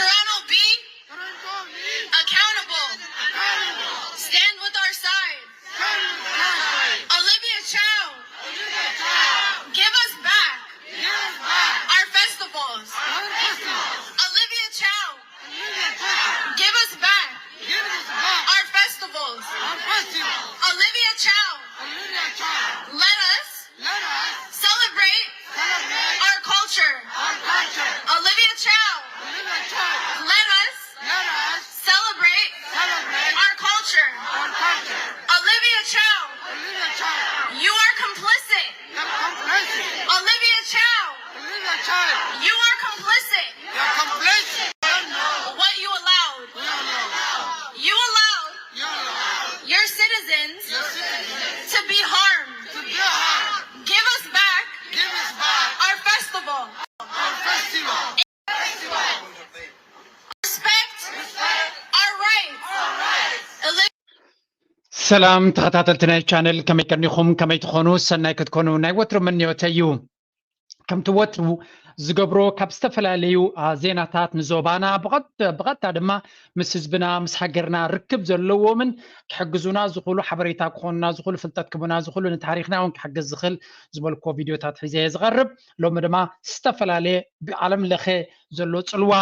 Toronto, be accountable. Stand with our side. Olivia Chow, give us back our festivals. Olivia Chow, give us back our festivals. Olivia Chow, let us celebrate our culture. Olivia Chow, let us celebrate our culture. Olivia Chow, you are complicit. Olivia Chow, you are complicit. What you allowed, you allowed your citizens to be harmed. Give us back our festival. Respect our rights. Olivia ሰላም ተኸታተልቲ ናይ ቻነል፣ ከመይ ቀኒኹም? ከመይ ትኾኑ? ሰናይ ክትኮኑ ናይ ወትሩ ምንዮተይ እዩ። ከምቲ ወትሩ ዝገብሮ ካብ ዝተፈላለዩ ዜናታት ንዞባና ብቐጥታ ድማ ምስ ህዝብና ምስ ሃገርና ርክብ ዘለዎምን ክሕግዙና ዝኽእሉ፣ ሓበሬታ ክኾኑና ዝኽእሉ፣ ፍልጠት ክቡና ዝኽእሉ፣ ንታሪኽና እውን ክሕግዝ ዝኽእል ዝበልክዎ ቪድዮታት ሒዘ እየ ዝቐርብ። ሎሚ ድማ ዝተፈላለየ ብዓለም ለኸ ዘሎ ፅልዋ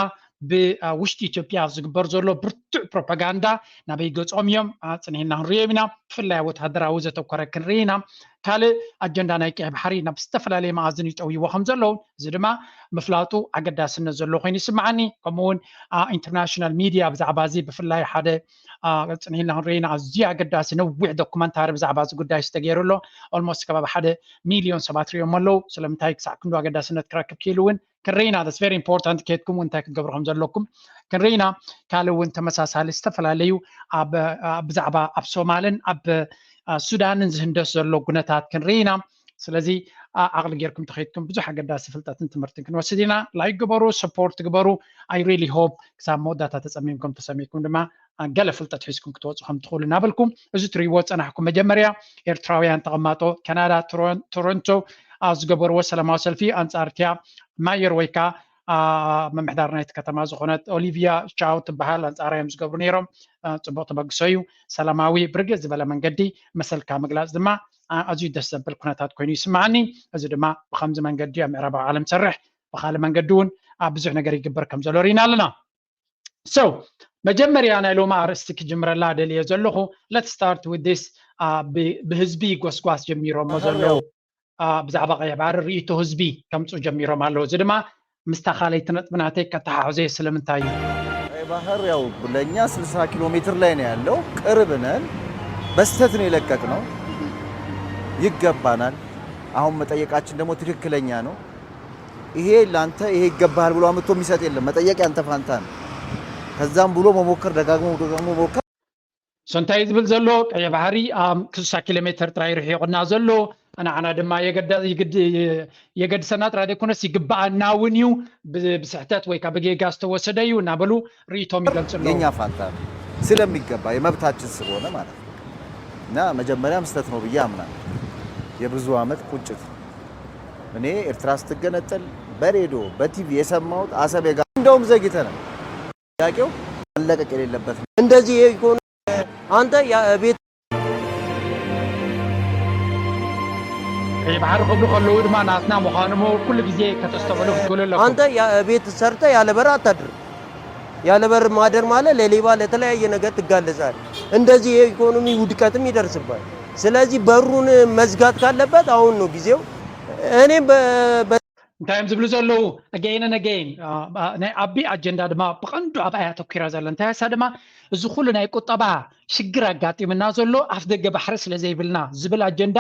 ብውሽጢ ኢትዮጵያ ዝግበር ዘሎ ብርቱዕ ፕሮፓጋንዳ ናበይ ገጾም እዮም? ጽኒሕና ክንሪኦም ኢና። ብፍላይ ኣብ ወተሃደራዊ ዘተኮረ ክንርኢ ኢና። ካልእ ኣጀንዳ ናይ ቀይሕ ባሕሪ ናብ ዝተፈላለየ መኣዝን ይጠውይዎ ከም ዘለዉ፣ እዚ ድማ ምፍላጡ ኣገዳስነት ዘሎ ኮይኑ ይስምዓኒ። ከምኡ እውን ኢንተርናሽናል ሚድያ ብዛዕባ እዚ ብፍላይ ሓደ ጽኒሕና ክንርኢ ኢና፣ ኣዝዩ ኣገዳሲ ነዊሕ ዶኩመንታሪ ብዛዕባ እዚ ጉዳይ ዝተገይሩ ኣሎ። ኦልሞስት ከባቢ ሓደ ሚልዮን ሰባት ሪኦም ኣለዉ። ስለምንታይ ክሳዕ ክንዱ ኣገዳስነት ክረክብ ክኢሉ እውን ክንርኢ ኢና። That's very important። ከድኩም እንታይ ክትገብሩ ከም ዘለኩም ክንርኢ ኢና። ካልእ እውን ተመሳሳሊ ዝተፈላለዩ ኣብ ብዛዕባ ኣብ ሶማልን ኣብ ሱዳንን ዝህንደስ ዘሎ ኩነታት ክንርኢ ኢና። ስለዚ ዓቕሊ ጌርኩም ተኸይድኩም ብዙሕ ኣገዳሲ ፍልጠትን ትምህርትን ክንወስድ ኢና። ላይክ ግበሩ፣ ሰፖርት ግበሩ። I really hope ክሳብ መወዳእታ ተጸሚምኩም ተሰሚዕኩም ድማ ገለ ፍልጠት ሒዝኩም ክትወፁ ከም ትኽእሉ እናበልኩም፣ እዚ ትርእይዎ ዝጸናሕኩም መጀመርያ ኤርትራውያን ተቐማጦ ካናዳ ቶሮንቶ ኣብ ዝገበርዎ ሰላማዊ ሰልፊ ኣንጻር እቲኣ ማየር ወይ ከዓ ምምሕዳር ናይቲ ከተማ ዝኾነት ኦሊቪያ ቻው ትበሃል ኣንጻራ እዮም ዝገብሩ ነይሮም። ጽቡቕ ተበግሶ እዩ። ሰላማዊ ብርግእ ዝበለ መንገዲ መሰልካ ምግላጽ ድማ ኣዝዩ ደስ ዘብል ኩነታት ኮይኑ ይስምዓኒ። እዚ ድማ ብኸምዚ መንገዲ ኣብ ምዕራባዊ ዓለም ዝሰርሕ ብኻልእ መንገዲ እውን ኣብ ብዙሕ ነገር ይግበር ከም ዘሎ ርኢና ኣለና። So መጀመርያ ናይ ሎሚ ኣርእስቲ ክጅምረላ ደልየ ዘለኹ let's start with this ብህዝቢ ጎስጓስ ጀሚሮሞ ዘለዉ ብዛዕባ ቀይሕ ባሕሪ ርእይቶ ህዝቢ ከምፅኡ ጀሚሮም ኣለዉ። እዚ ድማ ምስታ ካልኣይቲ ነጥቢ ናተይ ከተሓሕዞ እየ። ስለምንታይ እዩ? ቀይ ባህር ያው ለእኛ ስልሳ ኪሎ ሜትር ላይ ነው ያለው። ቅርብ ነን። በስተት ነው የለቀቅነው። ይገባናል። አሁን መጠየቃችን ደግሞ ትክክለኛ ነው። ይሄ ላንተ ይሄ ይገባሃል ብሎ አምጥቶ የሚሰጥ የለም። መጠየቅ ያንተ ፋንታ ነው። ከዛም ብሎ መሞከር ደጋግሞ ደጋግሞ መሞከር So እንታይ ዝብል ዘሎ ቀይሕ ባሕሪ ስሳ ኪሎ ሜትር ጥራይ ርሒቑና ዘሎ ንዓና ድማ የገድሰና ጥራይ ዘይኮነስ ይግበኣና እውን እዩ፣ ብስሕተት ወይ ከዓ ብጌጋ ዝተወሰደ እዩ እናበሉ ርእይቶም ይገልፁ ኣለዉ። የኛ ፋንታ ነው ስለሚገባ የመብታችን ስለሆነ ማለት ነው። እና መጀመሪያም ስህተት ነው ብዬ አምናለሁ። የብዙ ዓመት ቁጭት እኔ ኤርትራ ስትገነጠል በሬዲዮ በቲቪ የሰማሁት አሰብ የጋ እንደውም ዘግይተናል። ጥያቄው መለቀቅ የሌለበት ነው። እንደዚህ የኢኮኖሚ አንተ የቤት ቀይ ባሕሪ ክብሉ ከለዉ ድማ ናትና ምዃኑ ኩሉ ግዜ ከተስተውዕሉ ክትክእሉ ኣለኩም። አንተ የቤት ሰርተ ያለ በር አታድርም። ያለ በር ማደር ማለት ለሌባ ለተለያየ ነገር ትጋለጻል። እንደዚህ የኢኮኖሚ ውድቀትም ይደርስባል። ስለዚህ በሩን መዝጋት ካለበት አሁን ነው ጊዜው። እኔም በ- በ- እንታይ እዮም ዝብሉ ዘለዉ? Again and again ናይ ኣቢ ኣጀንዳ ድማ ብቐንዱ ኣብኣ እያ ኣተኲራ ዘላ። እንታይ እሳ ድማ እዚ ኩሉ ናይ ቁጠባ ሽግር ኣጋጢምና ዘሎ ኣፍ ደገ ባሕሪ ስለ ዘይብልና ዝብል ኣጀንዳ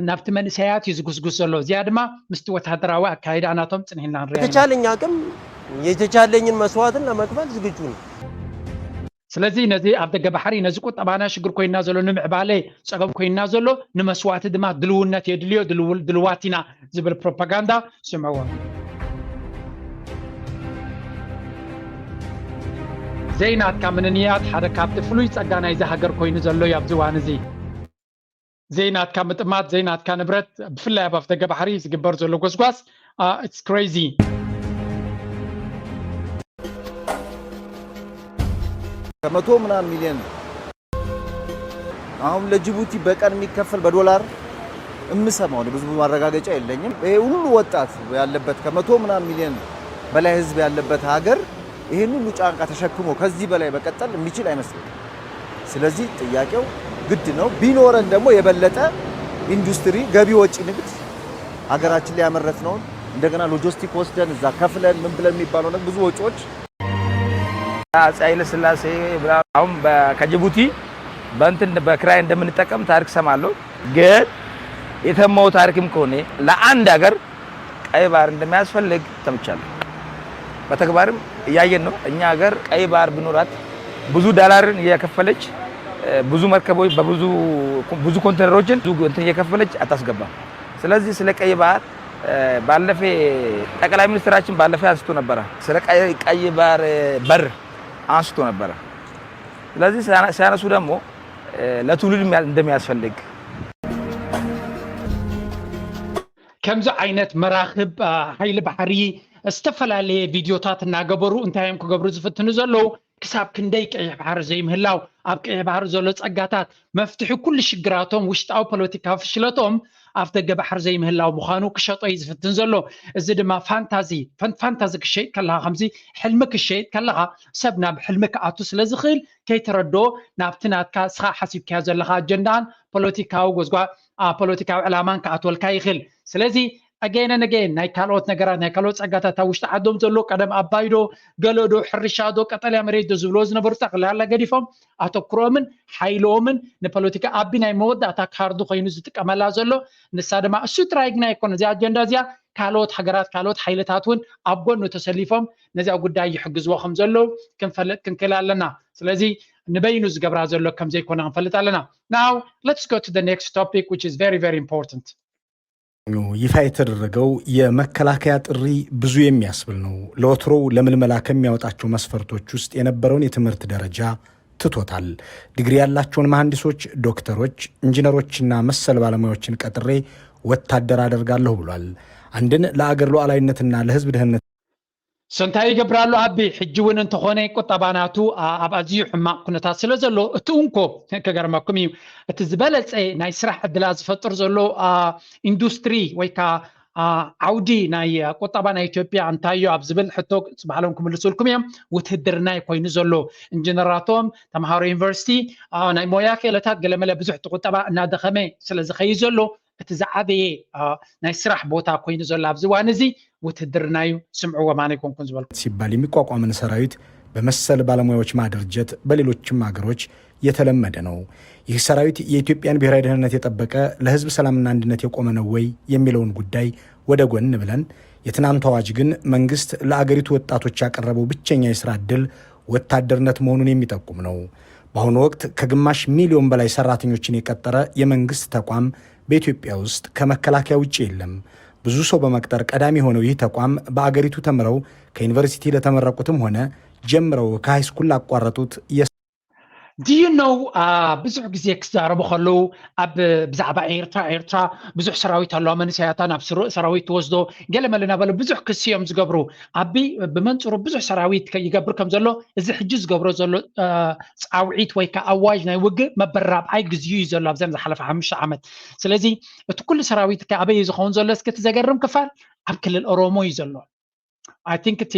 ናብቲ መንእሰያት እዩ ዝጉስጉስ ዘሎ። እዚኣ ድማ ምስቲ ወታደራዊ ኣካይዳ ናቶም ጽኒሕና ንሪኣ ኢና። የተቻለኝ አቅም የተቻለኝን መስዋዕትን ለመክፈል ዝግጁ ነው። ስለዚ ነዚ ኣብ ደገ ባሕሪ ነዚ ቁጠባና ሽግር ኮይና ዘሎ ንምዕባለ ጸገም ኮይና ዘሎ ንመስዋእቲ ድማ ድልውነት የድልዮ ድልውል ድልዋት ኢና ዝብል ፕሮፓጋንዳ ስምዕዎ። ዘይናትካ ምንንያት ሓደ ካብቲ ፍሉይ ጸጋ ናይዚ ሃገር ኮይኑ ዘሎ እዩ ኣብዚ እዋን እዚ። ዘይናትካ ምጥማት ዘይናትካ ንብረት ብፍላይ ኣብ ኣፍደገ ባሕሪ ዝግበር ዘሎ ጎስጓስ it's crazy። ከመቶ ምናምን ሚሊዮን አሁን ለጅቡቲ በቀን የሚከፈል በዶላር የምሰማው እኔ ብዙ ማረጋገጫ የለኝም። ይሄ ሁሉ ወጣት ያለበት ከመቶ ምናምን ሚሊዮን በላይ ህዝብ ያለበት ሀገር ይሄን ሁሉ ጫንቃ ተሸክሞ ከዚህ በላይ መቀጠል የሚችል አይመስልም። ስለዚህ ጥያቄው ግድ ነው። ቢኖረን ደግሞ የበለጠ ኢንዱስትሪ፣ ገቢ ወጪ ንግድ ሀገራችን ላይ ያመረትነውን እንደገና ሎጂስቲክ ወስደን እዛ ከፍለን ምን ብለን የሚባለው ነገር ብዙ ወጪዎች አጼ ኃይለ ሥላሴ ብላ አሁን በ- ከጅቡቲ በእንትን በክራይ እንደምንጠቀም ታሪክ ሰማለሁ። ግን የተማው ታሪክም ከሆነ ለአንድ ሀገር ቀይ ባህር እንደሚያስፈልግ ሰምቻለሁ። በተግባርም እያየን ነው። እኛ ሀገር ቀይ ባህር ቢኖራት ብዙ ዳላርን እየከፈለች ብዙ መርከቦች በብዙ ብዙ ኮንቴነሮችን ብዙ እንትን እየከፈለች አታስገባም። ስለዚህ ስለ ቀይ ባህር ባለፈ ጠቅላይ ሚኒስትራችን ባለፈ አንስቶ ነበረ። ስለ ቀይ ቀይ ባህር በር አንስቶ ነበረ። ስለዚህ ሲያነ- ሲያነሱ ደግሞ ለትውልድ የሚያ- እንደሚያስፈልግ ከምዚ ዓይነት መራኽብ ሓይሊ ባሕሪ ዝተፈላለየ ቪድዮታት እናገበሩ እንታይ እዮም ክገብሩ ዝፍትኑ ዘለዉ? ክሳብ ክንደይ ቀይሕ ባሕሪ ዘይምህላው፣ ኣብ ቀይሕ ባሕሪ ዘሎ ጸጋታት መፍትሒ ኩሉ ሽግራቶም ውሽጣዊ ፖለቲካዊ ፍሽለቶም ኣብ ደገ ባሕሪ ዘይምህላው ምዃኑ ክሸጦ እዩ ዝፍትን ዘሎ። እዚ ድማ ፋንታዚ ፈን- ፋንታዚ ክሸይጥ ከለኻ ከምዚ ሕልሚ ክሸይጥ ከለኻ ሰብ ናብ ሕልሚ ክኣቱ ስለ ዝኽእል ከይተረድኦ ናብቲ ናትካ እስኻ ሓሲብካዮ ዘለኻ ኣጀንዳን ፖለቲካዊ ጎዝጓ ፖለቲካዊ ዕላማን ክኣትወልካ ይኽእል። ስለዚ again and again ናይ ካልኦት ነገራት ናይ ካልኦት ጸጋታት ኣብ ውሽጢ ዓዶም ዘሎ ቀደም ኣባይ ዶ ገለ ዶ ሕርሻ ዶ ቀጠልያ መሬት ዶ ዝብልዎ ዝነበሩ ጠቕላላ ገዲፎም ኣተኩሮምን ሓይሎምን ንፖለቲካ ኣቢ ናይ መወዳእታ ካርዱ ኮይኑ ዝጥቀመላ ዘሎ ንሳ ድማ እሱ ጥራይ ግና ኣይኮነ እዚ ኣጀንዳ እዚኣ ካልኦት ሃገራት ካልኦት ሓይልታት እውን ኣብ ጎኑ ተሰሊፎም ነዚኣ ጉዳይ ይሕግዝዎ ከም ዘለዉ ክንፈልጥ ክንክእል ኣለና። ስለዚ ንበይኑ ዝገብራ ዘሎ ከም ዘይኮነ ክንፈልጥ ኣለና። Now let's go to the next topic which is very very important. ይፋ የተደረገው የመከላከያ ጥሪ ብዙ የሚያስብል ነው። ለወትሮው ለምልመላ ከሚያወጣቸው መስፈርቶች ውስጥ የነበረውን የትምህርት ደረጃ ትቶታል። ዲግሪ ያላቸውን መሐንዲሶች፣ ዶክተሮች፣ ኢንጂነሮችና መሰል ባለሙያዎችን ቀጥሬ ወታደር አደርጋለሁ ብሏል። አንድን ለአገር ሉዓላዊነትና ለህዝብ ደህንነት ሰንታይ ይገብራሉ ኣቢ ሕጂ እውን እንተኾነ ቁጠባ ናቱ ኣብ ኣዝዩ ሕማቕ ኩነታት ስለ ዘሎ እቲ እንኮ ከገርመኩም እዩ እቲ ዝበለፀ ናይ ስራሕ ዕድላት ዝፈጥር ዘሎ ኢንዱስትሪ ወይ ከዓ ዓውዲ ናይ ቁጠባ ናይ ኢትዮጵያ እንታይ እዩ ኣብ ዝብል ሕቶ ባዕሎም ክምልሱልኩም እዮም። ውትህድርና ኮይኑ ዘሎ ኢንጂነራቶም ተምሃሮ ዩኒቨርሲቲ ናይ ሞያ ክእለታት ገለመለ ብዙሕ እቲ ቁጠባ እናደኸመ ስለ ዝኸይ ዘሎ እቲ ዝዓበየ ናይ ስራሕ ቦታ ኮይኑ ዘሎ ኣብዚ ዋን እዚ ውትድርና እዩ። ስምዕዎ ማን ኣይኮንኩን ዝበልኩ። ሲባል የሚቋቋምን ሰራዊት በመሰል ባለሙያዎች ማደርጀት በሌሎችም ሀገሮች የተለመደ ነው። ይህ ሰራዊት የኢትዮጵያን ብሔራዊ ደህንነት የጠበቀ ለህዝብ ሰላምና አንድነት የቆመ ነው ወይ የሚለውን ጉዳይ ወደ ጎን ብለን የትናንቱ አዋጅ ግን መንግስት ለአገሪቱ ወጣቶች ያቀረበው ብቸኛ የስራ እድል ወታደርነት መሆኑን የሚጠቁም ነው። በአሁኑ ወቅት ከግማሽ ሚሊዮን በላይ ሰራተኞችን የቀጠረ የመንግስት ተቋም በኢትዮጵያ ውስጥ ከመከላከያ ውጭ የለም። ብዙ ሰው በመቅጠር ቀዳሚ የሆነው ይህ ተቋም በአገሪቱ ተምረው ከዩኒቨርሲቲ ለተመረቁትም ሆነ ጀምረው ከሃይስኩል ላቋረጡት የ Do you know ብዙሕ ግዜ ክዛረቡ ከለዉ ኣብ ብዛዕባ ኤርትራ ኤርትራ ብዙሕ ሰራዊት ኣለዋ መንእሰያታ ናብ ስሩእ ሰራዊት ትወስዶ ገለመለ እናበሉ ብዙሕ ክሲ እዮም ዝገብሩ። ኣቢ ብመንፅሩ ብዙሕ ሰራዊት ይገብር ከም ዘሎ እዚ ሕጂ ዝገብሮ ዘሎ ፃውዒት ወይ ከዓ ኣዋጅ ናይ ውግእ መበል ራብዓይ ግዜኡ እዩ ዘሎ ኣብዘን ዝሓለፈ ሓሙሽተ ዓመት። ስለዚ እቲ ኩሉ ሰራዊት ከ ኣበይ እዩ ዝኸውን ዘሎ? እስኪ እቲ ዘገርም ክፋል ኣብ ክልል ኦሮሞ እዩ ዘሎ። I think እቲ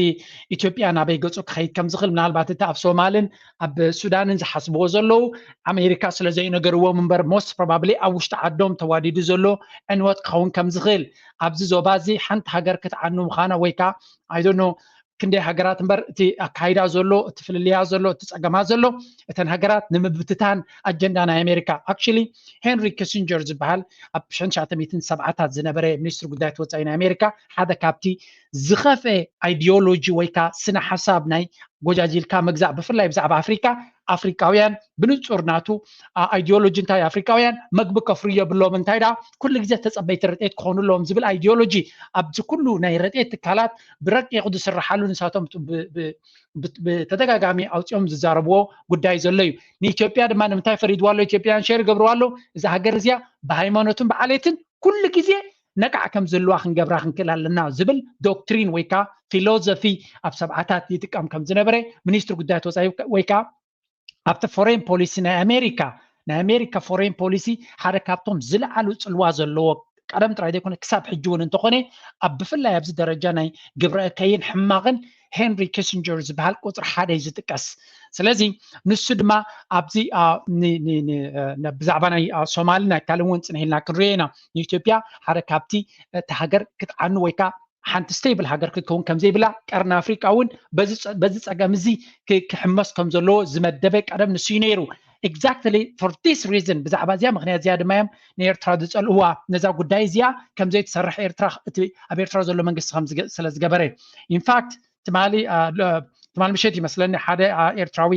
ኢትዮጵያ ናበይ ገፁ ክኸይድ ከም ዝኽእል ምናልባት እቲ ኣብ ሶማልን ኣብ ሱዳንን ዝሓስብዎ ዘለዉ ኣሜሪካ ስለ ዘይነገርዎም እምበር most probably ኣብ ውሽጢ ዓዶም ተዋዲዱ ዘሎ ዕንወት ክኸውን ከም ዝኽእል ኣብዚ ዞባ እዚ ሓንቲ ሃገር ክትዓኑ ምዃና ወይ ከዓ I don't know ክንደይ ሃገራት እምበር እቲ ኣካይዳ ዘሎ እቲ ፍልልያ ዘሎ እቲ ፀገማት ዘሎ እተን ሃገራት ንምብትታን ኣጀንዳ ናይ ኣሜሪካ። Actually ሄንሪ ኪሲንጀር ዝበሃል ኣብ ሽሕን ትሽዓተ ሚእትን ሰብዓታት ዝነበረ ሚኒስትሪ ጉዳያት ወፃኢ ናይ ኣሜሪካ ሓደ ካብቲ ዝኸፍአ ኣይዲዮሎጂ ወይ ከዓ ስነ ሓሳብ ናይ ጎጃጅልካ ምግዛእ ብፍላይ ብዛዕባ ኣፍሪካ ኣፍሪካውያን ብንፁር ናቱ ኣይዲዮሎጂ እንታይ ኣፍሪካውያን መግቢ ከፍርዩ የብሎም እንታይ ደኣ ኩሉ ግዜ ተፀበይቲ ረድኤት ክኾኑ ኣለዎም ዝብል ኣይዲዮሎጂ ኣብዚ ኩሉ ናይ ረድኤት ትካላት ብረቂቕ ዝስርሓሉ ንሳቶም ብተደጋጋሚ ኣውፂኦም ዝዛረብዎ ጉዳይ ዘሎ እዩ። ንኢትዮጵያ ድማ ንምንታይ ፈሪድዋ ኣሎ ኢትዮጵያን ሸር ይገብርዋ ኣሎ እዛ ሃገር እዚኣ ብሃይማኖትን ብዓሌትን ኩሉ ግዜ ነቃዕ ከም ዘለዋ ክንገብራ ክንክእል ኣለና ዝብል ዶክትሪን ወይ ከዓ ፊሎዞፊ ኣብ ሰብዓታት ይጥቀም ከም ዝነበረ ሚኒስትሪ ጉዳያት ወፃኢ ወይ ከዓ ኣብቲ ፎሬን ፖሊሲ ናይ ኣሜሪካ ናይ ኣሜሪካ ፎሬን ፖሊሲ ሓደ ካብቶም ዝለዓሉ ፅልዋ ዘለዎ ቀደም ጥራይ ዘይኮነ ክሳብ ሕጂ እውን እንተኾነ ኣብ ብፍላይ ኣብዚ ደረጃ ናይ ግብረ እከይን ሕማቕን ሄንሪ ኪሲንጀር ዝበሃል ቁፅሪ ሓደ እዩ ዝጥቀስ። ስለዚ ንሱ ድማ ኣብዚ ብዛዕባ ናይ ሶማሊ ናይ ካልእ እውን ፅንሕ ኢልና ክንሪኦ ኢና። ንኢትዮጵያ ሓደ ካብቲ እቲ ሃገር ክትዓኑ ወይ ከዓ ሓንቲ ስቴብል ሃገር ክትከውን ከምዘይብላ ቀርኒ ኣፍሪቃ እውን በዚ ፀገም እዚ ክሕመስ ከም ዘለዎ ዝመደበ ቀደም ንሱ እዩ ነይሩ። Exactly for this reason ብዛዕባ እዚኣ ምክንያት እዚኣ ድማ እዮም ንኤርትራ ዝፀልእዋ ነዛ ጉዳይ እዚኣ ከምዘይትሰርሕ ኤርትራ እቲ ኣብ ኤርትራ ዘሎ መንግስቲ ስለ ዝገበረ። ኢንፋክት ትማሊ ትማል ምሸት ይመስለኒ ሓደ ኤርትራዊ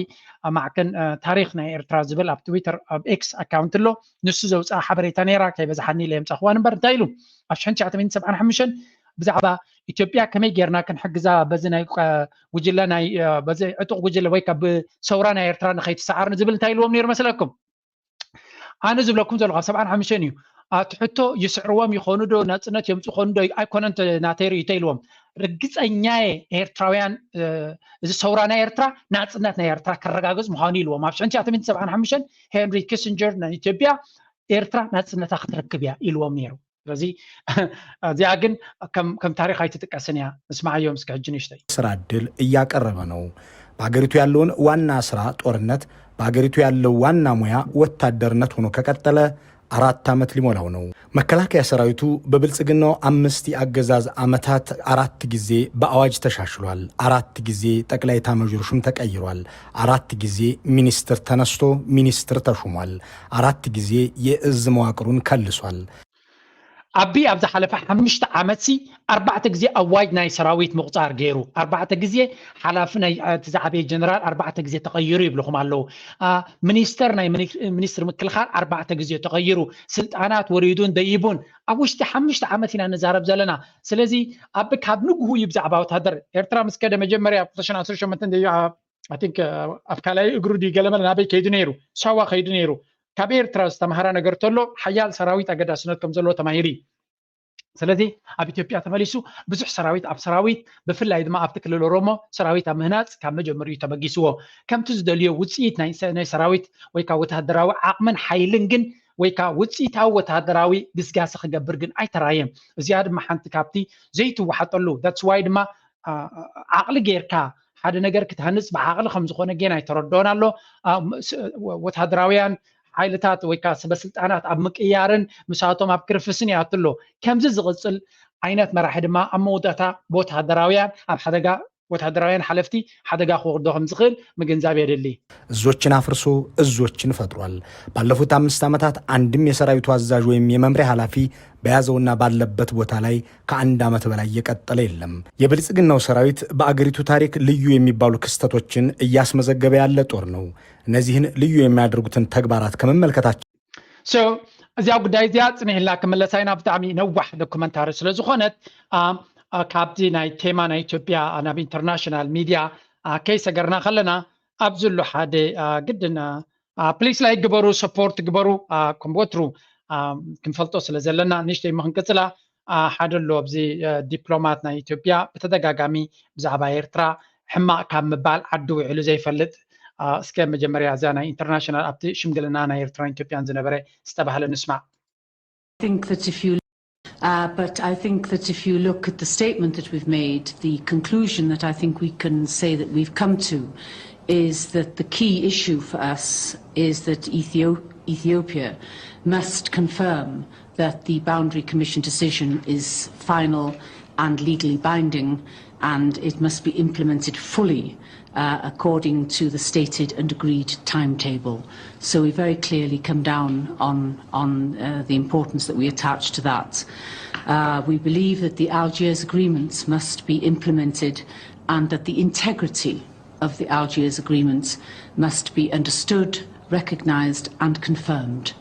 ማዕከን ታሪክ ናይ ኤርትራ ዝብል ኣብ ትዊተር ኣብ ኤክስ ኣካውንት ኣሎ ንሱ ዘውፅኣ ሓበሬታ ነይራ ከይበዝሓኒ ኢለ የምፃኽዋን እምበር እንታይ ኢሉ ኣብ ሽሕን ትሽዓተ ሚእትን ሰብዓን ሓሙሽተን ብዛዕባ ኢትዮጵያ ከመይ ጌርና ክንሕግዛ በዚ ናይ ጉጅለ ናይ በዚ ዕጡቕ ጉጅለ ወይ ካብ ሰውራ ናይ ኤርትራ ንኸይትሰዓር ንዝብል እንታይ ኢልዎም ነይሩ መስለኩም? ኣነ ዝብለኩም ዘለኹ ኣብ ሰብዓን ሓሙሽተን እዩ። እቲ ሕቶ ይስዕርዎም ይኾኑ ዶ ናፅነት የምፁ ይኾኑ ዶ ኣይኮነን ናተይ ርእይቶ ኢልዎም። ርግፀኛ ኤርትራውያን እዚ ሰውራ ናይ ኤርትራ ናፅነት ናይ ኤርትራ ከረጋግፅ ምዃኑ ኢልዎም ኣብ ሽሕን ትሽዓተ ሚእትን ሰብዓን ሓሙሽተን ሄንሪ ኪሲንጀር ናይ ኢትዮጵያ ኤርትራ ናፅነታ ክትረክብ እያ ኢልዎም ነይሩ። ስለዚ እዚኣ ግን ከም ታሪክ ኣይትጥቀስን እያ። ንስማዓዮም እስከ ሕጂ ንእሽተይ። ስራ እድል እያቀረበ ነው። በሀገሪቱ ያለውን ዋና ስራ ጦርነት፣ በሀገሪቱ ያለው ዋና ሙያ ወታደርነት ሆኖ ከቀጠለ አራት ዓመት ሊሞላው ነው። መከላከያ ሰራዊቱ በብልጽግናው አምስት የአገዛዝ ዓመታት አራት ጊዜ በአዋጅ ተሻሽሏል። አራት ጊዜ ጠቅላይ ኤታማዦር ሹም ተቀይሯል። አራት ጊዜ ሚኒስትር ተነስቶ ሚኒስትር ተሹሟል። አራት ጊዜ የእዝ መዋቅሩን ከልሷል። ኣቢ ኣብ ዝሓለፈ ሓሙሽተ ዓመት ሲ ኣርባዕተ ግዜ ኣዋጅ ናይ ሰራዊት ምቁፃር ገይሩ ኣርባዕተ ግዜ ሓላፊ ናይ እቲ ዝዓበየ ጀነራል ኣርባዕተ ግዜ ተቐይሩ ይብልኹም ኣለዉ። ሚኒስተር ናይ ሚኒስትሪ ምክልኻል ኣርባዕተ ግዜ ተቐይሩ ስልጣናት ወሪዱን ደይቡን ኣብ ውሽጢ ሓሙሽተ ዓመት ኢና ንዛረብ ዘለና። ስለዚ ኣቢ ካብ ንግሁ እዩ ብዛዕባ ወታደር ኤርትራ ምስ ከደ መጀመርያ ኣብ ክልተ ሽሕን ዓሰርተ ሸሞንተን ደዩ ኣብ ካልኣይ እግሩ ድዩ ገለመለ ናበይ ከይዱ ነይሩ ሳዋ ከይዱ ነይሩ ካብ ኤርትራ ዝተምሃራ ነገር ተሎ ሓያል ሰራዊት ኣገዳስነት ከም ዘለዎ ተማሂሩ እዩ። ስለዚ ኣብ ኢትዮጵያ ተመሊሱ ብዙሕ ሰራዊት ኣብ ሰራዊት ብፍላይ ድማ ኣብቲ ክልል ኦሮሞ ሰራዊት ኣብ ምህናፅ ካብ መጀመሪኡ ተበጊስዎ ከምቲ ዝደልዮ ውፅኢት ናይ ሰራዊት ወይ ከዓ ወታደራዊ ዓቕምን ሓይልን ግን ወይ ከዓ ውፅኢታዊ ወታደራዊ ግስጋሰ ክገብር ግን ኣይተራየን። እዚኣ ድማ ሓንቲ ካብቲ ዘይትወሓጠሉ that's why ድማ ዓቕሊ ጌርካ ሓደ ነገር ክትሃንፅ ብዓቕሊ ከም ዝኾነ ጌና ኣይተረድኦን ኣሎ። ወታደራውያን ሓይልታት ወይ ከዓ ሰበስልጣናት ኣብ ምቅያርን ምሳቶም ኣብ ክርፍስን ይኣቱ ኣሎ። ከምዚ ዝቕፅል ዓይነት መራሒ ድማ ኣብ መወዳእታ ብወታደራውያን ኣብ ሓደጋ ወታደራውያን ሓለፍቲ ሓደጋ ክወርዶ ከም ዝኽእል ምግንዛብ የድሊ። እዞችን አፍርሶ እዞችን ፈጥሯል። ባለፉት አምስት ዓመታት አንድም የሰራዊቱ አዛዥ ወይም የመምሪያ ኃላፊ በያዘውና ባለበት ቦታ ላይ ከአንድ ዓመት በላይ የቀጠለ የለም። የብልጽግናው ሰራዊት በአገሪቱ ታሪክ ልዩ የሚባሉ ክስተቶችን እያስመዘገበ ያለ ጦር ነው። እነዚህን ልዩ የሚያደርጉትን ተግባራት ከመመልከታችን so እዚኣ ጉዳይ እዚኣ ፅንሕ ኢልና ክምለሳ ኢና። ብጣዕሚ ነዋሕ ዶኩመንታሪ ስለ ዝኾነት ካብዚ ናይ ቴማ ናይ ኢትዮጵያ ናብ ኢንተርናሽናል ሚድያ ከይሰገርና ከለና ኣብዚ ኣሎ ሓደ ግድን ፕሊስ ላይክ ግበሩ፣ ሰፖርት ግበሩ። ከም ወትሩ ክንፈልጦ ስለ ዘለና ንእሽተይ እሞ ክንቅፅላ ሓደ ኣሎ ኣብዚ ዲፕሎማት ናይ ኢትዮጵያ ብተደጋጋሚ ብዛዕባ ኤርትራ ሕማቕ ካብ ምባል ዓዲ ውዒሉ ዘይፈልጥ እስከ መጀመርያ እዛ ናይ ኢንተርናሽናል ኣብቲ ሽምግልና ናይ ኤርትራን ኢትዮጵያን ዝነበረ ዝተባህለ ንስማዕ። I think that if you Uh, but I think that if you look at the statement that we've made, the conclusion that I think we can say that we've come to is that the key issue for us is that Ethiopia must confirm that the Boundary Commission decision is final and legally binding, and it must be implemented fully uh, according to the stated and agreed timetable. So we very clearly come down on, on uh, the importance that we attach to that. Uh, we believe that the Algiers agreements must be implemented and that the integrity of the Algiers agreements must be understood, recognised and confirmed.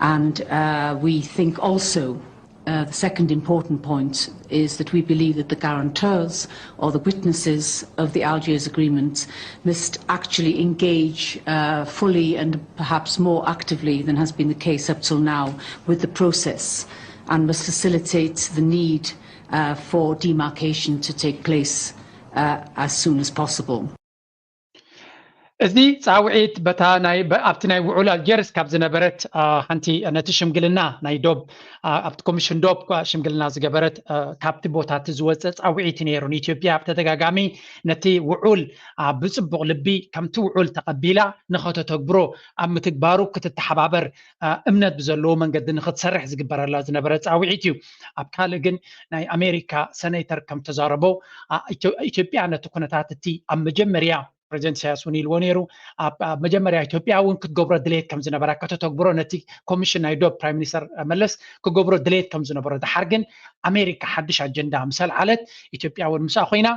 And uh, we think also Uh, the second important point is that we believe that the guarantors or the witnesses of the Algiers Agreement must actually engage uh, fully and perhaps more actively than has been the case up till now with the process and must facilitate the need uh, for demarcation to take place uh, as soon as possible. እዚ ፃውዒት በታ ናይ በ- ኣብቲ ናይ ውዑል ኣልጀርስ ካብ ዝነበረት አ፣ ሓንቲ ነቲ ሽምግልና ናይ ዶብ አ፣ ኣብቲ ኮሚሽን ዶብ ኳ ሽምግልና ዝገበረት አ፣ ካብቲ ቦታ እቲ ዝወፀ ፃውዒት እዩ ነይሩ። ንኢትዮጵያ ብተደጋጋሚ ነቲ ውዑል አ፣ ብፅቡቕ ልቢ ከምቲ ውዑል ተቐቢላ ንኸተተግብሮ ኣብ ምትግባሩ ክትተሓባበር አ፣ እምነት ብዘለዎ መንገዲ ንክትሰርሕ ዝግበረላ ዝነበረ ፃውዒት እዩ። ኣብ ካልእ ግን ናይ ኣሜሪካ ሰኔተር ከም ተዛረቦ አ፣ ኢትዮ- ኢትዮጵያ ነቲ ኩነታት እቲ ኣብ መጀመርያ ፕሬዚደንት ኢሳያስ እውን ኢልዎ ነይሩ። ኣብ ኣብ መጀመርያ ኢትዮጵያ እውን ክትገብሮ ድሌት ከም ዝነበራ ከተተግብሮ ነቲ ኮሚሽን ናይ ዶብ ፕራይም ሚኒስተር መለስ ክገብሮ ድሌት ከም ዝነበሮ፣ ድሓር ግን ኣሜሪካ ሓድሽ ኣጀንዳ ምስ ኣልዓለት ኢትዮጵያ እውን ምስኣ ኮይና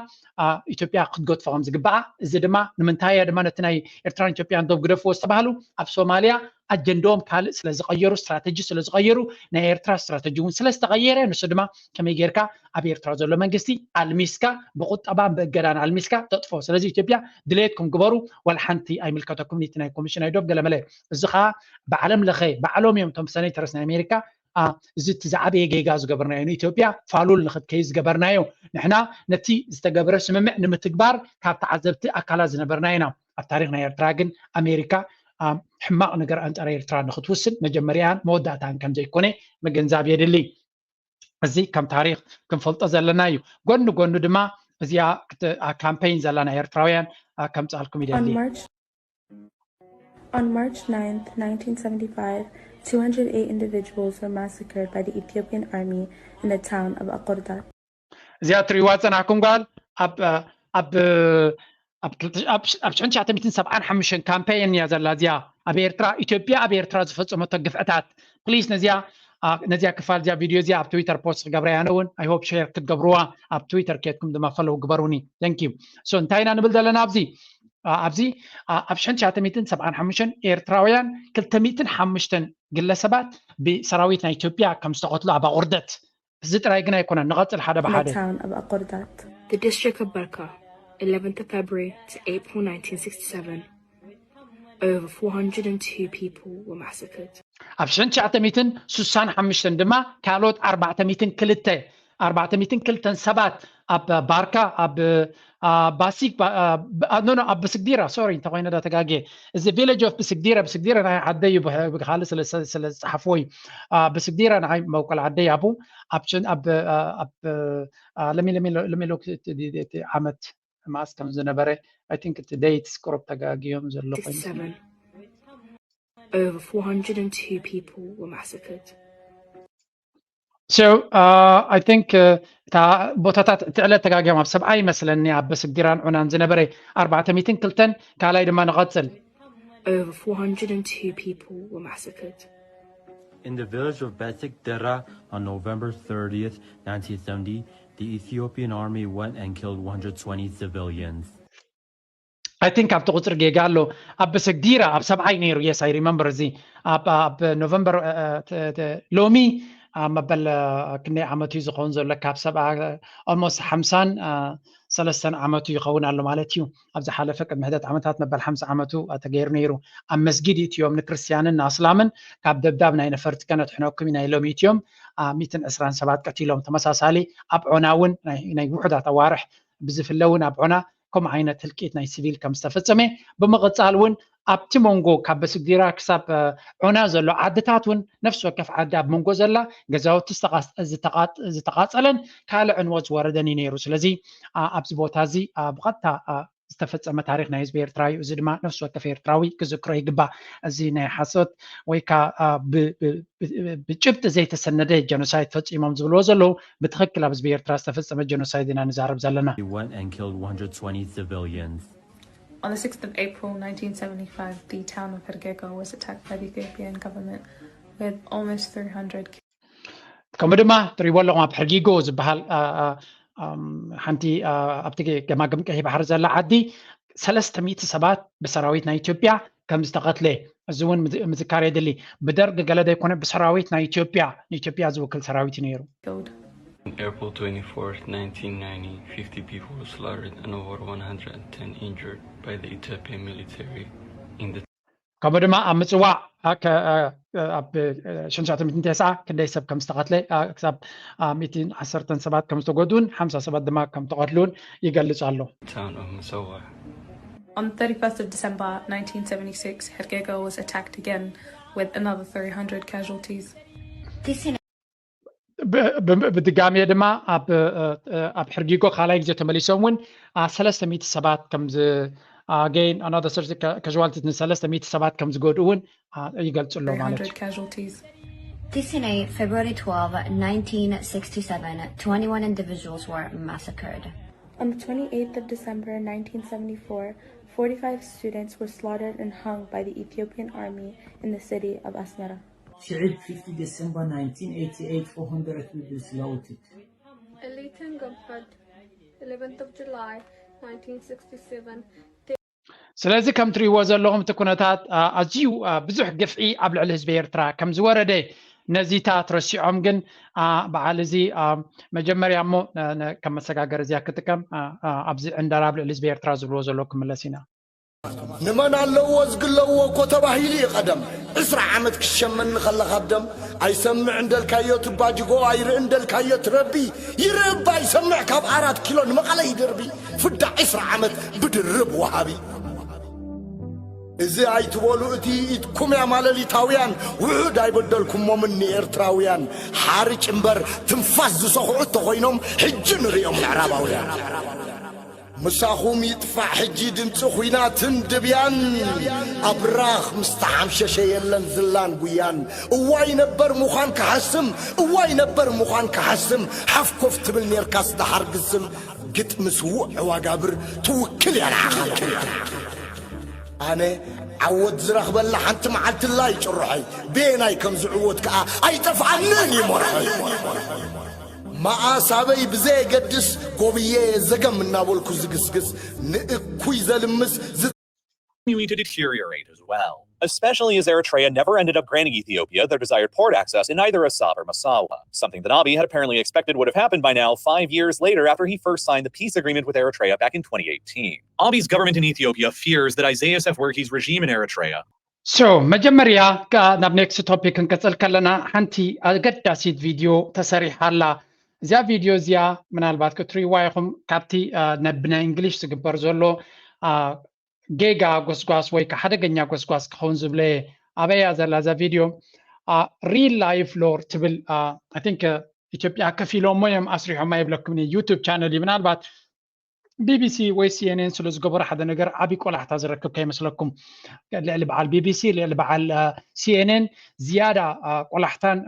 አ፣ ኢትዮጵያ ክትገድፎ ከም ዝግባኣ፣ እዚ ድማ ንምንታይ እያ ድማ ነቲ ናይ ኤርትራን ኢትዮጵያን ዶብ ግደፍዎ ዝተባህሉ ኣብ ሶማልያ ኣጀንዳኦም ካልእ ስለ ዝቐየሩ፣ ስትራተጂ ስለ ዝቐየሩ፣ ናይ ኤርትራ ስትራተጂ እውን ስለ ዝተቐየረ፣ ንሱ ድማ ከመይ ጌርካ ኣብ ኤርትራ ዘሎ መንግስቲ ኣልሚስካ ብቁጠባን ብእገዳን ኣልሚስካ ተጥፎ። ስለዚ ኢትዮጵያ ድሌትኩም ግበሩ፣ ዋላ ሓንቲ ኣይምልከተኩም ኒቲ ናይ ኮሚሽን ናይ ዶብ ገለመለ። እዚ ከዓ ብዓለም ለኸ ባዕሎም እዮም እቶም ሰኔተርስ ናይ ኣሜሪካ አ፣ እዚ እቲ ዝዓበየ ጌጋ ዝገበርናዮ ንኢትዮጵያ ፋሉል ንክትከይ ዝገበርናዮ። ንሕና ነቲ ዝተገበረ ስምምዕ ንምትግባር ካብ ተዓዘብቲ ኣካላት ዝነበርና ኢና። ኣብ ታሪክ ናይ ኤርትራ ግን ኣሜሪካ አ፣ ሕማቕ ነገር ኣንጻር ኤርትራ ንክትውስን መጀመርያን መወዳእታን ከም ዘይኮነ ምግንዛብ የድሊ። እዚ ከም ታሪክ ክንፈልጦ ዘለና እዩ። ጎኒ ጎኑ ድማ እዚኣ ክት- አ፣ ካምፔይን ዘላ ናይ ኤርትራውያን አ፣ ከምፅኣልኩም On ይደሊ። March, on March ninth, nineteen seventy-five, two hundred eight individuals were massacred by the Ethiopian army in the town of Akordat. እዚኣ ትሪእዋ ፀናሕኩም ጓል ኣብ አ፣ ኣብ አ፣ ኣብ ክልተ- ኣብ ሽ- ኣብ ሽሕን ትሽዓተ ሚእትን ሰብዓን ሓሙሽተን ካምፔይን እያ ዘላ እዚኣ ኣብ ኤርትራ። ኢትዮጵያ ኣብ ኤርትራ ዝፈፀመቶ ግፍዕታት፣ ፕሊስ ነዚኣ አ፣ ነዚኣ ክፋል እዚኣ ቪድዮ እዚኣ ኣብ ትዊተር ፖስት ክገብራ እያ። ኣነ እውን ኣይ ሆፕ ሼር ክትገብርዋ፣ ኣብ ትዊተር ኬድኩም ድማ ፈለው ግበሩኒ። Thank you። So እንታይ ኢና ንብል ዘለና ኣብዚ አ፣ ኣብዚ አ፣ ኣብ ሽሕን ትሽዓተ ሚእትን ሰብዓን ሓሙሽተን ኤርትራውያን ክልተ ሚእትን ሓሙሽተን ግለሰባት ብሰራዊት ናይ ኢትዮጵያ ከም ዝተቐትሉ ኣብ ኣቑርደት። እዚ ጥራይ ግን ኣይኮነን። ንቐጽል ሓደ In the ብሓደ። Town of Akordat. The district of Barka, eleventh of February to April nineteen sixty-seven. Over four hundred and two people were massacred. ኣብ ሽሕን ትሽዓተ ሚእትን ስሳን ሓሙሽተን ድማ ካልኦት ኣርባዕተ ሚእትን ክልተ ኣርባዕተ ሚእትን ክልተን ሰባት ኣብ ባርካ ኣብ አ፣ ባሲክ ባ- አ፣ ብ- አ፣ ኖ ኖ ኣብ ብስግዲራ፣ ሶሪ፣ እንተኮይነ ዳ ተጋጌ። እዚ ቪሌጅ ኦፍ ብስግዲራ፣ ብስግዲራ ናይ ዓደይ እዩ፣ ብህ- ብካልእ ስለ ስለ ዝጸሓፍዎ እዩ። አ፣ ብስግዲራ ንዓይ መውቀል ዓደይ ኣቡ ኣብ ችን- ኣብ አ፣ ኣብ አ፣ ለሚ ለሚ ለሚ ሎክ እቲ ዓመት ማስ ከም ዝነበረ፣ ኣይ ቲንክ እቲ ደይትስ ቁሩብ ተጋግዮም ዘሎ ኮይኑ። Sixty-seven. Over four hundred and two people were massacred. So uh, I think uh, እታ ቦታታት እቲ ዕለት ተጋጊዮም ኣብ ሰብዓ ይመስለኒ ኣብ በስግዲራን ዑናን ዝነበረ ኣርባዕተ ሚእትን ክልተን ካልኣይ ድማ ንቐጽል። Over four hundred and two people were massacred. In the village of Batik Dera on November thirtieth, nineteen seventy, the Ethiopian army went and killed one hundred twenty civilians. I think ኣብቲ ቁፅሪ ጌጋ ኣሎ። ኣብ በሰግዲራ ኣብ ሰብዓይ ነይሩ። Yes, I remember። እዚ ኣብ ኣብ ኖቨምበር ሎሚ መበል ክንደይ ዓመት እዩ ዝኸውን ዘሎ? ካብ ሰብዓ ኦልሞስት ሓምሳን ሰለስተን ዓመቱ ይኸውን ኣሎ ማለት እዩ። ኣብ ዝሓለፈ ቅድሚ ሕደት ዓመታት መበል ሓምሳ ዓመቱ ተገይሩ ነይሩ። ኣብ መስጊድ ኢትዮም ንክርስትያንን ንኣስላምን ካብ ደብዳብ ናይ ነፈርቲ ከነድሕነኩም ኢና ኢሎም ኢትዮም ሚትን ዕስራን ሰባት ቀቲሎም። ተመሳሳሊ ኣብ ዖና እውን ናይ ውሑዳት ኣዋርሕ ብዝፍለ እውን ኣብ ዖና ከምኡ ዓይነት ህልቂት ናይ ሲቪል ከም ዝተፈጸመ ብምቕጻል እውን ኣብቲ መንጎ ካብ በስግዲራ ክሳብ ዖና ዘሎ ዓድታት እውን ነፍሲ ወከፍ ዓዲ ኣብ መንጎ ዘላ ገዛውቲ ዝተቓጸለን ካልእ ዕንወት ዝወረደን እዩ ነይሩ። ስለዚ ኣብዚ ቦታ እዚ ብቐጥታ ዝተፈጸመ ታሪክ ናይ ህዝቢ ኤርትራ እዩ። እዚ ድማ ነፍሲ ወከፍ ኤርትራዊ ክዝክሮ ይግባእ። እዚ ናይ ሓሶት ወይ ከዓ ብጭብጢ ዘይተሰነደ ጀኖሳይድ ፈጺሞም ዝብልዎ ዘለዉ ብትኽክል ኣብ ህዝቢ ኤርትራ ዝተፈጸመ ጀኖሳይድ ኢና ንዛረብ ዘለና። He went and killed one hundred twenty civilians. On the sixth of April nineteen seventy-five, the town of Hergega was attacked by the Ethiopian government with almost three hundred ከምኡ ድማ ትሪእዎ ኣለኹም ኣብ ሕርጊጎ ዝበሃል ሓንቲ ኣብቲ ገማግም ቀይሕ ባሕሪ ዘላ ዓዲ ሰለስተ ሚእቲ ሰባት ብሰራዊት ናይ ኢትዮጵያ ከም ዝተቐትለ እዚ እውን ምዝካር የድሊ። ብደርግ ገለ ዘይኮነ ብሰራዊት ናይ ኢትዮጵያ ንኢትዮጵያ ዝውክል ሰራዊት እዩ ነይሩ። On April twenty-fourth, nineteen ninety, fifty people were slaughtered and over one hundred ten injured by the Ethiopian military in the ከምኡ ድማ ኣብ ምፅዋዕ ኣብ ሽንሻተ ሚእትን ተስዓ ክንደይ ሰብ ከም ዝተቐትለ ክሳብ ሚእትን ዓሰርተን ሰባት ከም ዝተጎድኡን ሓምሳ ሰባት ድማ ከም ተቐትሉን ይገልፅ ኣሎ። Town of Massawa. On thirty-first of December nineteen seventy-six, Hergega was attacked again with another three hundred casualties. ብድጋሜ ድማ ኣብ ሕርጊጎ ካልኣይ ግዜ ተመሊሶም እውን ሰለስተ ሚእቲ ሰባት ከም again another casualties ንሰለስተ ሚእቲ ሰባት ከም ዝጎድኡ እውን ይገልፁ ኣሎ ማለት እዩ። Tisine, February twelve, nineteen sixty-seven, twenty-one individuals were massacred. On the twenty-eighth of December nineteen seventy-four, forty-five students were slaughtered and hung by the Ethiopian army in the city of Asmara. Shihid, fifty December nineteen eighty-eight, four hundred people slaughtered. Elitan Gomhad, eleventh of July, nineteen sixty-seven. ስለዚ ከም ትሪእዎ ዘለኹም እቲ ኩነታት ኣዝዩ ብዙሕ ግፍዒ ኣብ ልዕሊ ህዝቢ ኤርትራ ከም ዝወረደ ነዚታት ረሲዖም ግን በዓል እዚ መጀመርያ እሞ ከም መሰጋገሪ እዚኣ ክጥቀም ኣብዚ ዕንደራ ኣብ ልዕሊ ህዝቢ ኤርትራ ዝብልዎ ዘለዉ ክምለስ ኢና። ንመን ኣለዎ ዝግለዎ እኮ ተባሂሉ እዩ ቀደም። ዕስራ ዓመት ክሸመኒ ከለኻ ብደም ኣይሰምዕ እንደልካዮ ትባጅጎ ኣይርኢ እንደልካዮ ትረቢ ይርኢ እባ ኣይሰምዕ ካብ ኣራት ኪሎ ንመቐለ ይድርቢ ፍዳ ዕስራ ዓመት ብድርብ ወሃቢ። እዚ ኣይትበሉ እቲ ኢድኩም ያማለሊታውያን ውሑድ ኣይበደልኩሞምን ንኤርትራውያን ሓርጭ እምበር ትንፋስ ዝሰኹዑ ተኾይኖም ሕጂ ንርእዮም ምዕራባውያን። ምሳኹም ይጥፋእ ሕጂ ድምፂ ኹናትን ድብያን ኣብራኽ ምስ ተሓምሸሸ የለን ዝላን ጉያን እዋይ ነበር ምዃን ክሃስም እዋይ ነበር ምዃን ክሃስም ሓፍ ኮፍ ትብል ኔርካስ ደሓር ግስም ግጥሚ ስዉእ ዕዋጋብር ትውክል እያ ንዓኻ ኣነ ዓወት ዝረኽበላ ሓንቲ መዓልትላ ይጭርሖይ ቤናይ ከም ዝዕወት ከዓ ኣይጠፍኣንን እዩ መርሖይ መኣስ ኣበይ ብዘየገድስ ጎብየ ዘገም እናበልኩ ዝግስግስ ንእኩይ ዘልምስ Continuing to deteriorate as well, especially as Eritrea never ended up granting Ethiopia their desired port access in either Asab or Massawa, something that Abiy had apparently expected would have happened by now, five years later after he first signed the peace agreement with Eritrea back in twenty eighteen. Abiy's government in Ethiopia fears that Isaias Afwerki's regime in Eritrea So መጀመርያ ናብ next topic ክንቅፅል ከለና ሓንቲ ኣገዳሲት ቪድዮ ተሰሪሓ ኣላ። እዚኣ ቪድዮ እዚኣ ምናልባት ክትሪእዋ ኢኹም ካብቲ ብናይ እንግሊሽ ዝግበር ዘሎ ጌጋ ጎስጓስ ወይ ከዓ ሓደገኛ ጎስጓስ ክኸውን ዝብለ ኣበያ ዘላ እዛ ቪድዮ real life lore ትብል I think ኢትዮጵያ ከፊሎሞ እዮም ኣስሪሖማ ይብለኩም YouTube channel እዩ ምናልባት ቢቢሲ ወይ ሲኤንኤን ስለ ዝገበሩ ሓደ ነገር ዓብዪ ቆላሕታ ዝረክብ ከይመስለኩም። ልዕሊ በዓል ቢቢሲ ልዕሊ በዓል ሲኤንኤን ዝያዳ ቆላሕታን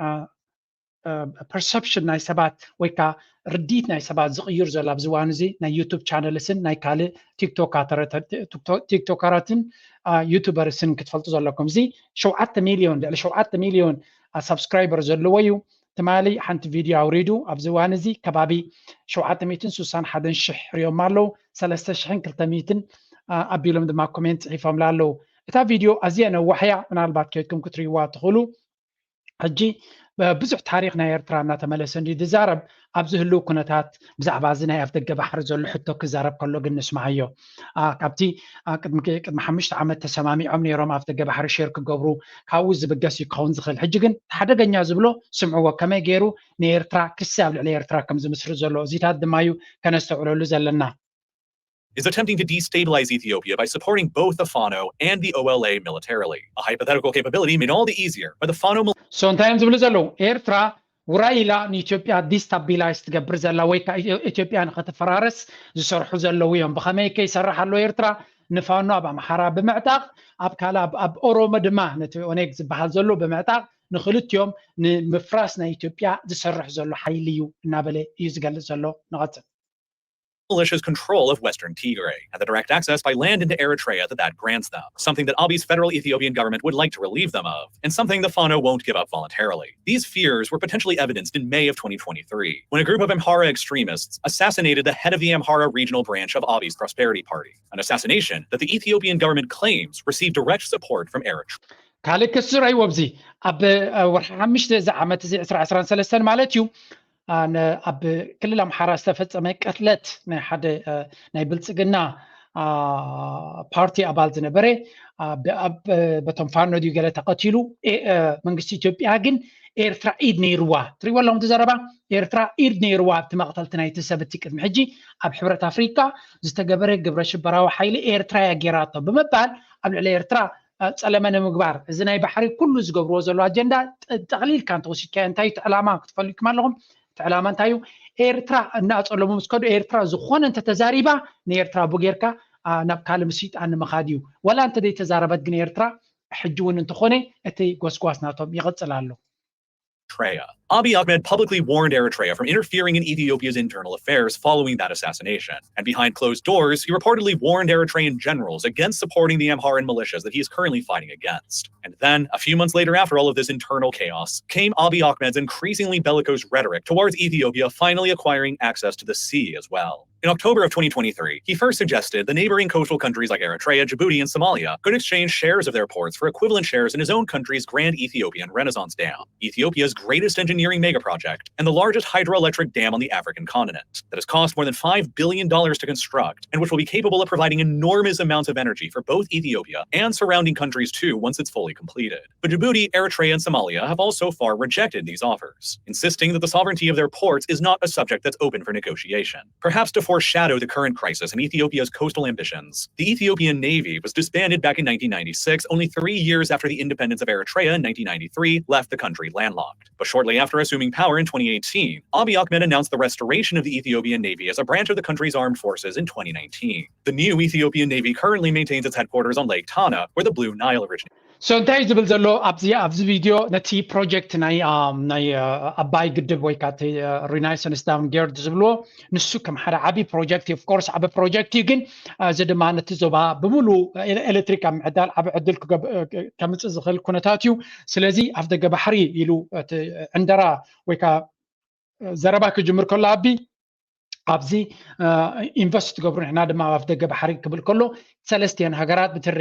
perception ናይ ሰባት ወይ ከዓ ርዲት ናይ ሰባት ዝቕይር ዘሎ ኣብዚ እዋን እዚ ናይ YouTube channelsን ናይ ካልእ ቲክቶከራትን YouTubersን ክትፈልጡ ዘለኩም። እዚ ሸውዓተ ሚልዮን ልዕሊ ሸውዓተ ሚልዮን subscriber ዘለዎ እዩ። ትማሊ ሓንቲ ቪድዮ ኣውሪዱ ኣብዚ እዋን እዚ ከባቢ ሸውዓተ ሚእትን ስሳን ሓደን ሽሕ ሪኦም ኣለዉ። ሰለስተ ሽሕን ክልተ ሚእትን ኣቢሎም ድማ ኮሜንት ፅሒፎምላ ኣለዉ። እታ ቪድዮ ኣዝያ ነዋሕ እያ፣ ምናልባት ከይድኩም ክትርእይዋ ትኽእሉ። ሕጂ ብዙሕ ታሪክ ናይ ኤርትራ እናተመለሰ እንዲ ዝዛረብ ኣብዚ ህልው ኩነታት ብዛዕባ እዚ ናይ ኣፍደገ ባሕሪ ዘሎ ሕቶ ክዛረብ ከሎ ግን ንስማዓዮ። ካብቲ ቅድሚ ሓሙሽተ ዓመት ተሰማሚዖም ነይሮም ኣፍደገ ባሕሪ ሼር ክገብሩ ካብኡ ዝብገስ እዩ ክኸውን ዝኽእል። ሕጂ ግን ሓደገኛ ዝብሎ ስምዕዎ ከመይ ገይሩ ንኤርትራ ክሲ ኣብ ልዕሊ ኤርትራ ከም ዝምስርት ዘሎ እዚታት ድማ እዩ ከነስተውዕለሉ ዘለና። is attempting to destabilize Ethiopia by supporting both the Fano and the O L A militarily. A hypothetical capability made all the easier by the Fano. So እንታይ እዮም ዝብሉ ዘለዉ? ኤርትራ ውራይ ኢላ ንኢትዮጵያ destabilize ትገብር ዘላ ወይ ከዓ ኢትዮጵያ ንኸተፈራርስ ዝሰርሑ ዘለዉ እዮም። ብኸመይ ከ ይሰርሕ ኣሎ ኤርትራ? ንፋኖ ኣብ ኣምሓራ ብምዕጣቕ ኣብ ካልእ ኣብ ኦሮሞ ድማ ነቲ ኦነግ ዝበሃል ዘሎ ብምዕጣቕ ንክልቲኦም ንምፍራስ ናይ ኢትዮጵያ ዝሰርሕ ዘሎ ሓይሊ እዩ እናበለ እዩ ዝገልፅ ዘሎ። ንቐፅል። militia's control of western Tigray and the direct access by land into Eritrea that that grants them, something that Abiy's federal Ethiopian government would like to relieve them of, and something the Fano won't give up voluntarily. These fears were potentially evidenced in May of twenty twenty-three, when a group of Amhara extremists assassinated the head of the Amhara regional branch of Abiy's Prosperity Party, an assassination that the Ethiopian government claims received direct support from Eritrea. ካልእ ክሲ ረይዎ ኣብዚ ኣብ ወርሒ ሓሙሽተ እዚ ዓመት እዚ ዕስራ ዕስራን ሰለስተን ማለት እዩ ኣብ ክልል ኣምሓራ ዝተፈፀመ ቅትለት ናይ ሓደ ናይ ብልፅግና ፓርቲ ኣባል ዝነበረ በቶም ፋኖ ድዩ ገለ ተቐቲሉ መንግስቲ ኢትዮጵያ ግን ኤርትራ ኢድ ነይርዋ። ትሪእዎ ኣለኹም እቲ ዘረባ? ኤርትራ ኢድ ነይርዋ ኣብቲ መቕተልቲ ናይቲ ሰብ እቲ ቅድሚ ሕጂ ኣብ ሕብረት ኣፍሪካ ዝተገበረ ግብረ ሽበራዊ ሓይሊ ኤርትራ እያ ጌራቶ ብምባል ኣብ ልዕሊ ኤርትራ ጸለመ ንምግባር፣ እዚ ናይ ባሕሪ ኩሉ ዝገብርዎ ዘሎ ኣጀንዳ ጠቕሊልካ እንተወሲድካዮ እንታይ እቲ ዕላማ ክትፈልጥኩም ኣለኹም። እቲ ዕላማ እንታይ እዩ? ኤርትራ እናኣጸለሙ ምስ ከዱ ኤርትራ ዝኾነ እንተተዛሪባ ንኤርትራ ብጌርካ ናብ ካልእ ምስይጣን ንምኻድ እዩ። ወላ እንተ ዘይተዛረበት ግን ኤርትራ ሕጂ እውን እንተኾነ እቲ ጎስጓስ ናቶም ይቕጽል ኣሎ። Eritrea. Abiy Ahmed publicly warned Eritrea from interfering in Ethiopia's internal affairs following that assassination. And behind closed doors, he reportedly warned Eritrean generals against supporting the Amharan militias that he is currently fighting against. And then, a few months later, after all of this internal chaos, came Abiy Ahmed's increasingly bellicose rhetoric towards Ethiopia finally acquiring access to the sea as well. In October of twenty twenty-three, he first suggested the neighboring coastal countries like Eritrea, Djibouti, and Somalia could exchange shares of their ports for equivalent shares in his own country's Grand Ethiopian Renaissance Dam, Ethiopia's greatest engineering megaproject and the largest hydroelectric dam on the African continent, that has cost more than five billion dollars to construct and which will be capable of providing enormous amounts of energy for both Ethiopia and surrounding countries too once it's fully completed. But Djibouti, Eritrea, and Somalia have all so far rejected these offers, insisting that the sovereignty of their ports is not a subject that's open for negotiation. Perhaps to foreshadow the current crisis in Ethiopia's coastal ambitions, the Ethiopian Navy was disbanded back in nineteen ninety-six, only three years after the independence of Eritrea in nineteen ninety-three left the country landlocked. But shortly after assuming power in twenty eighteen, Abiy Ahmed announced the restoration of the Ethiopian Navy as a branch of the country's armed forces in twenty nineteen. The new Ethiopian Navy currently maintains its headquarters on Lake Tana, where the Blue Nile originates. So እንታይ ዝብል ዘሎ ኣብዚ ኣብዚ ቪድዮ ነቲ ፕሮጀክት ናይ ናይ ኣባይ ግድብ ወይ ከዓ ሪናይሰንስ ዳም ገርድ ዝብልዎ ንሱ ከም ሓደ ዓብዪ ፕሮጀክት እዩ። ኦፍኮርስ ዓቢ ፕሮጀክት እዩ፣ ግን እዚ ድማ ነቲ ዞባ ብምሉ ኤሌክትሪክ ኣብ ምዕዳል ዓቢ ዕድል ከምፅእ ዝኽእል ኩነታት እዩ። ስለዚ ኣፍ ደገ ባሕሪ ኢሉ እቲ ዕንደራ ወይ ከዓ ዘረባ ክጅምር ከሎ ኣቢ ኣብዚ ኢንቨስት ትገብሩ ንሕና ድማ ኣብ ኣፍ ደገ ባሕሪ ክብል ከሎ ሰለስቲአን ሃገራት ብትሪ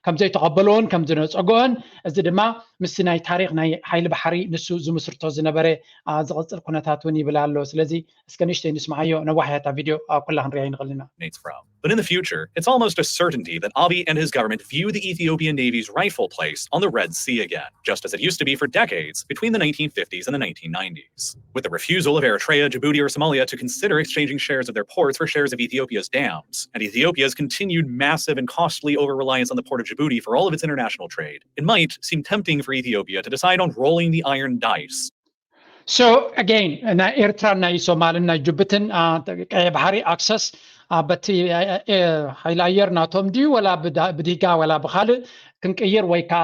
ከም ዘይተቐበልዎን ከም ዝነፀግኦን፣ እዚ ድማ ምስቲ ናይ ታሪክ ናይ ሓይሊ ባሕሪ ንሱ ዝምስርቶ ዝነበረ ዝቕፅል ኩነታት እውን ይብል ኣሎ። ስለዚ እስከ ንእሽተይ ንስምዓዮ፣ ነዋሕ እያ እታ ቪድዮ ኩላ ክንሪኣ ይንኽእል ኢና። But in the future, it's almost a certainty that Abiy and his government view the Ethiopian Navy's rightful place on the Red Sea again, just as it used to be for decades between the nineteen fifties and the nineteen nineties. With the refusal of Eritrea, Djibouti, or Somalia to consider exchanging shares of their ports for shares of Ethiopia's dams, and Ethiopia's continued massive and costly over reliance on the port of Djibouti for all of its international trade, it might seem tempting for Ethiopia to decide on rolling the iron dice. So again, ናይ ኤርትራን ናይ ሶማልን ናይ ጅቡትን ቀይ ባሕሪ ኣክሰስ በቲ ሓይሊ ኣየር ናቶም ድዩ ወላ ብዲጋ ወላ ብካልእ ክንቅይር ወይ ከዓ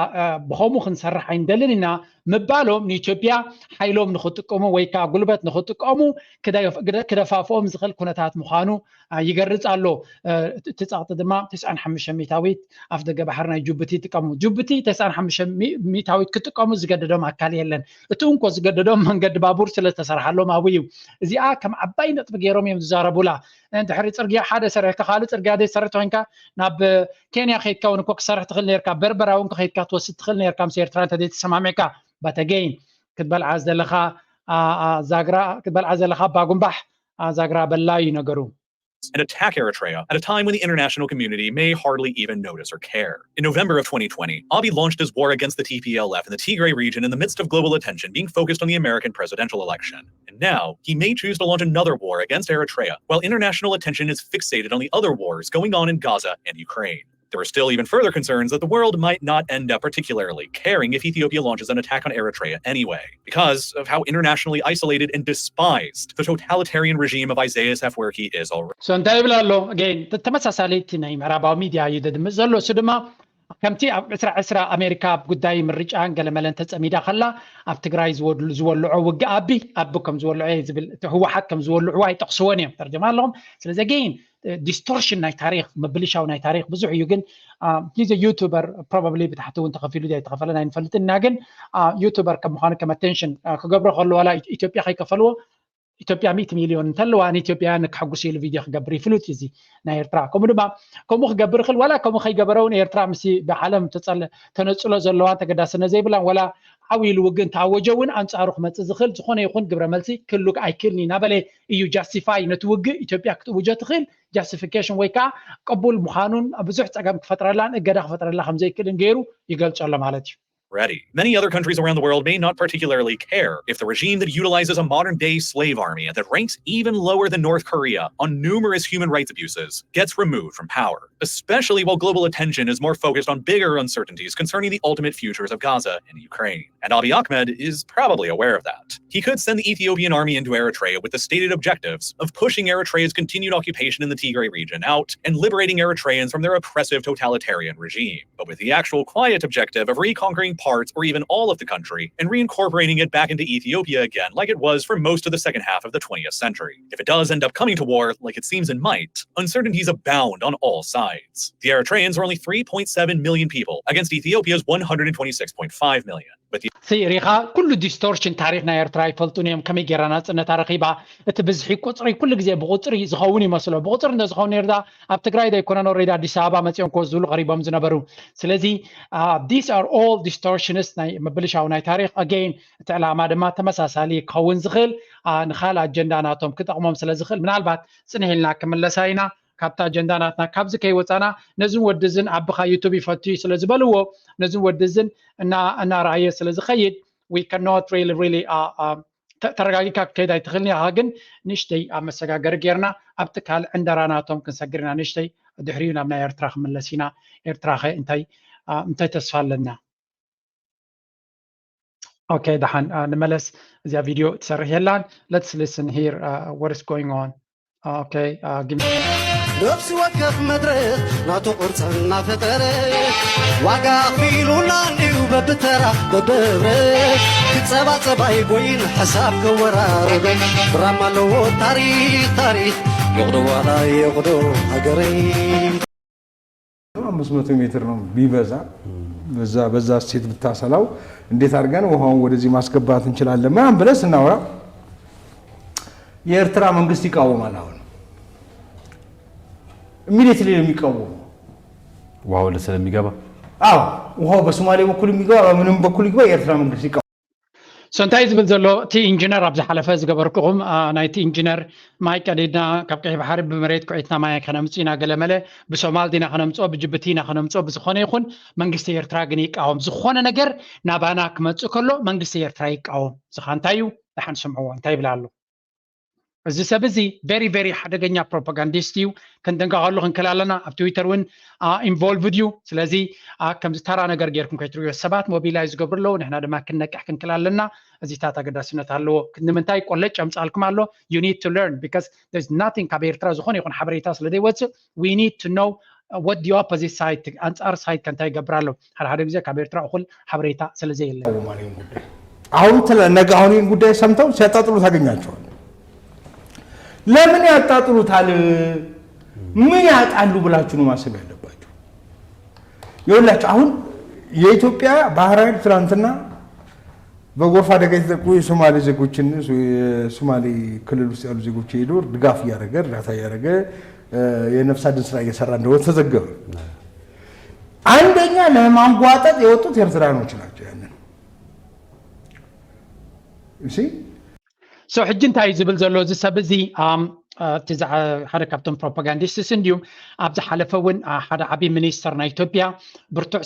ብኸምኡ ክንሰርሕ ኣይንደልን ኢና ምባሎም ንኢትዮጵያ ሓይሎም ንክጥቀሙ ወይ ከዓ ጉልበት ንክጥቀሙ ክደፋፍኦም ዝኽእል ኩነታት ምዃኑ ይገርጽ ኣሎ። እቲ ጸቕጢ ድማ ተስዓን ሓሙሽተ ሚእታዊት ኣፍ ደገ ባሕሪ ናይ ጅቡቲ ይጥቀሙ። ጅቡቲ ተስዓን ሓሙሽተ ሚእታዊት ክጥቀሙ ዝገደዶም ኣካል የለን። እቲ እንኮ ዝገደዶም መንገዲ ባቡር ስለ ዝተሰርሓሎም ኣብኡ እዩ። እዚኣ ከም ዓባይ ነጥቢ ገይሮም እዮም ዝዛረቡላ። እንድሕሪ ጽርግያ ሓደ ሰሪሕካ ካልእ ጽርግያ ዘይትሰርሕ ተኮይንካ ናብ ኬንያ ከይድካ እውን እኮ ክሰርሕ ትኽእል ነርካ። በርበራ እውን ከይድካ ትወስድ ትኽእል ነርካ ምስ ኤርትራ እንተዘይተሰማሚዕካ። But again ክትበልዓ ዘለኻ ዛግራ ክትበልዓ ዘለኻ ባጉምባሕ ዛግራ በላ እዩ ነገሩ። And attack Eritrea at a time when the international community may hardly even notice or care. In November of twenty twenty, Abiy launched his war against the T P L F in the Tigray region in the midst of global attention being focused on the American presidential election. And now, he may choose to launch another war against Eritrea, while international attention is fixated on the other wars going on in Gaza and Ukraine. There are still even further concerns that the world might not end up particularly caring if Ethiopia launches an attack on Eritrea anyway, because of how internationally isolated and despised the totalitarian regime of Isaias Afwerki is already. So እንታይ ይብል ኣሎ? Again ተመሳሳሊ እቲ ናይ ምዕራባዊ ሚድያ እዩ ዘድምፅ ዘሎ። እሱ ድማ ከምቲ ኣብ ዕስራ ዕስራ ኣሜሪካ ኣብ ጉዳይ ምርጫን ገለመለን ተፀሚዳ ከላ ኣብ ትግራይ ዝወልዖ ውግእ ኣቢ ኣቢ ከም ዝወልዖ ዝብል ህወሓት ከም ዝወልዕዎ ኣይጠቕስዎን እዮም። ተርጀማ ኣለኹም። ስለዚ again ዲስቶርሽን ናይ ታሪክ ምብልሻው ናይ ታሪክ ብዙሕ እዩ። ግን ሂዘ ዩቱበር ፕሮባብሊ ብታሕቲ እውን ተኸፊሉ ኣይተኸፈለን ኣይንፈልጥን ኢና። ግን ዩቱበር ከም ምዃኑ ከም ኣቴንሽን ክገብሮ ከሎ ዋላ ኢትዮጵያ ከይከፈልዎ ኢትዮጵያ ሚእቲ ሚልዮን እንተለዋ ንኢትዮጵያውያን ከሐጉስ ኢሉ ቪድዮ ክገብር እዩ። ፍሉጥ እዩ እዚ ናይ ኤርትራ። ከምኡ ድማ ከምኡ ክገብር ይኽእል ዋላ ከምኡ ከይገበረ እውን ኤርትራ ምስ ብዓለም ተነፅሎ ዘለዋን ተገዳስነት ዘይብላን ዋላ ዓው ኢሉ ውግእ እንተኣወጀ እውን ኣንፃሩ ክመፅእ ዝኽእል ዝኾነ ይኹን ግብረ መልሲ ክህሉ ኣይክእልን እዩ እናበለ እዩ ጃስቲፋይ ነቲ ውግእ ኢትዮጵያ ክትእውጆ ትኽእል ጃስቲፊኬሽን ወይ ከዓ ቅቡል ምዃኑን ብዙሕ ፀገም ክፈጥረላን እገዳ ክፈጥረላ ከም ዘይክእልን ገይሩ ይገልፆ ኣሎ ማለት እዩ። ready. Many other countries around the world may not particularly care if the regime that utilizes a modern day slave army that ranks even lower than North Korea on numerous human rights abuses gets removed from power, especially while global attention is more focused on bigger uncertainties concerning the ultimate futures of Gaza and Ukraine. And Abiy Ahmed is probably aware of that. He could send the Ethiopian army into Eritrea with the stated objectives of pushing Eritrea's continued occupation in the Tigray region out and liberating Eritreans from their oppressive totalitarian regime, but with the actual quiet objective of reconquering parts or even all of the country and reincorporating it back into Ethiopia again, like it was for most of the second half of the twentieth century. If it does end up coming to war, like it seems it might, uncertainties abound on all sides. The Eritreans are only three point seven million people against Ethiopia's one hundred twenty-six point five million. But the ሪኻ ኩሉ ዲስቶርሽን ታሪኽ ናይ ኤርትራ ይፈልጡን እዮም። ከመይ ጌራ ናፅነታ ረኺባ? እቲ ብዝሒ ቁፅሪ ኩሉ ግዜ ብቁፅሪ ዝኸውን ይመስሎ። ብቁፅሪ እንተ ዝኸውን ነርዳ ኣብ ትግራይ ዘይኮነን ኦሬዲ ኣዲስ ኣበባ መፂኦም ኮ ዝብሉ ቀሪቦም ዝነበሩ። ስለዚ these are all distortions ናይ ምብልሻው ናይ ታሪኽ። ኣገይን እቲ ዕላማ ድማ ተመሳሳሊ ክኸውን ዝኽእል ንኻል ኣጀንዳ ናቶም ክጠቕሞም ስለ ዝኽእል ምናልባት ፅንሕ ኢልና ክምለሳ ኢና። ካብታ ኣጀንዳ ናትና ካብዚ ከይወፃና ነዝን ወድዝን ኣቦኻ ዩቱብ ይፈቱ እዩ ስለ ዝበልዎ ነዝን ወድዝን እናረኣየ ስለ ዝኸይድ we cannot really really ተረጋጊካ ክትከይድ ኣይትኽእልን ኢኻ። ግን ንእሽተይ ኣብ መሰጋገሪ ጌርና ኣብቲ ካልእ ዕንደራ ናቶም ክንሰግር ኢና። ንእሽተይ ድሕሪኡ ናብ ናይ ኤርትራ ክምለስ ኢና። ኤርትራ ኸ እንታይ እንታይ ተስፋ ኣለና? ኦኬ ደሓን ንመለስ። እዚኣ ቪድዮ ትሰርሕ የላን። Let's listen here what is going on. ኦኬ give me ነፍሲ ወከፍ መድረኽ ናቱ ቅርፂ እናፈጠረ ዋጋ ኣኽፊሉና እንድዩ በብተራ በብህብረት ክፀባፀብ ኣይቦይን ሓሳብ ከወራርዶ ድራማ ኣለዎ ታሪኽ ታሪኽ ይቕዶ ዋላ ይቕዶ ሃገረይ። አምስት መቶ ሜትር ነው ቢበዛ። በዛ በዛ ስቴት ብታሰላው እንዴት አድርገን ውሃውን ወደዚህ ማስገባት እንችላለን ምናምን ብለን ስናወራ የኤርትራ መንግስት ይቃወማል። አሁን ኢሚዲየትሊ ነው የሚቃወመው። ውሃው ስለሚገባ አዎ ውሃው በሶማሌ በኩል የሚገባ በምንም በኩል ይግባ የኤርትራ መንግስት ይቃወማል። So እንታይ ዝብል ዘሎ እቲ ኢንጂነር ኣብ ዝሓለፈ ዝገበርክኹም ናይቲ ኢንጂነር ማይ ቀዲድና ካብ ቀይሕ ባሕሪ ብመሬት ኩዒትና ማይ ከነምፅእ ኢና ገለመለ ብሶማል ዲና ከነምፅኦ ብጅቡቲ ኢና ከነምፅኦ ብዝኾነ ይኹን መንግስቲ ኤርትራ ግን ይቃወም ዝኾነ ነገር ናባና ክመፅእ ከሎ መንግስቲ ኤርትራ ይቃወም። ዝኻ እንታይ እዩ? ደሓን ስምዕዎ እንታይ ይብል ኣሎ? እዚ ሰብ እዚ very very ሓደገኛ ፕሮፓጋንዲስት እዩ። ክንጥንቀቐሉ ክንክል ኣለና። ኣብ ትዊተር እውን ኢንቮልቭድ እዩ። ስለዚ ከምዚ ተራ ነገር ጌርኩም ከይትርእዮ ሰባት ሞቢላይዝ ዝገብሩ ኣለዉ። ንሕና ድማ ክንነቅሕ ክንክል ኣለና። እዚታት ኣገዳስነት ኣለዎ። ንምንታይ ቆለጭ ኣምፃልኩም ኣሎ? You need to learn because there is nothing ካብ ኤርትራ ዝኾነ ይኹን ሓበሬታ ስለ ዘይወፅእ we need to know what the opposite side ኣንፃር ሳይድ ከ እንታይ ይገብር ኣሎ። ሓደ ሓደ ግዜ ካብ ኤርትራ እኹል ሓበሬታ ስለ ዘየለ አሁን ነገ አሁን ይህን ጉዳይ ሰምተው ሲያጣጥሉ ታገኛቸዋል። ለምን ያጣጥሉታል? ምን ያጣሉ ብላችሁ ነው ማሰብ ያለባችሁ። ይኸውላችሁ አሁን የኢትዮጵያ ባህር ኃይል ትናንትና በጎርፍ አደጋ የተጠቁ የሶማሌ ዜጎችን የሶማሌ ክልል ውስጥ ያሉ ዜጎች ሄዶ ድጋፍ እያደረገ እርዳታ እያደረገ የነፍስ አድን ስራ እየሰራ እንደሆነ ተዘገበ። አንደኛ ለማንጓጠጥ የወጡት ኤርትራኖች ናቸው። ያንን so ሕጂ እንታይ ዝብል ዘሎ እዚ ሰብ እዚ እቲ ሓደ ካብቶም ፕሮፓጋንዲስትስ እንድዩ ኣብ ዝሓለፈ እውን ሓደ ዓብዪ ሚኒስተር ናይ ኢትዮጵያ ብርቱዕ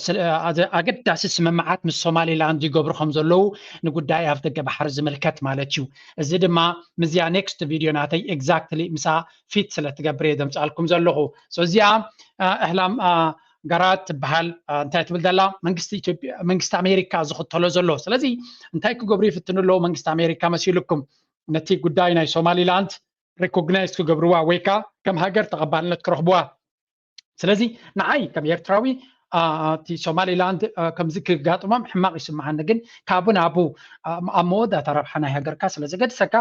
ኣገዳሲ ስምምዓት ምስ ሶማሊላንድ ይገብሩ ከም ዘለዉ ንጉዳይ ኣፍ ደገ ባሕሪ ዝምልከት ማለት እዩ። እዚ ድማ ምስዚኣ ኔክስት ቪድዮ ናተይ ኤግዛክትሊ ምስኣ ፊት ስለ ትገብር እየ ዘምፅኣልኩም ዘለኹ። እዚኣ እህላም ጋራት ትበሃል እንታይ ትብል ዘላ መንግስቲ ኢትዮጵያ መንግስቲ ኣሜሪካ ዝኽተሎ ዘሎ። ስለዚ እንታይ ክገብሩ ይፍትኑ ኣለዉ መንግስቲ ኣሜሪካ መሲልኩም ነቲ ጉዳይ ናይ ሶማሊላንድ ሪኮግናይዝ ክገብርዋ ወይ ከዓ ከም ሃገር ተቐባልነት ክረኽብዋ። ስለዚ ንዓይ ከም ኤርትራዊ እቲ ሶማሊላንድ ከምዚ ክጋጥሞም ሕማቕ ይስምዓኒ። ግን ካብኡ ናብኡ ኣብ መወዳእታ ረብሓ ናይ ሃገርካ ስለ ዘገድሰካ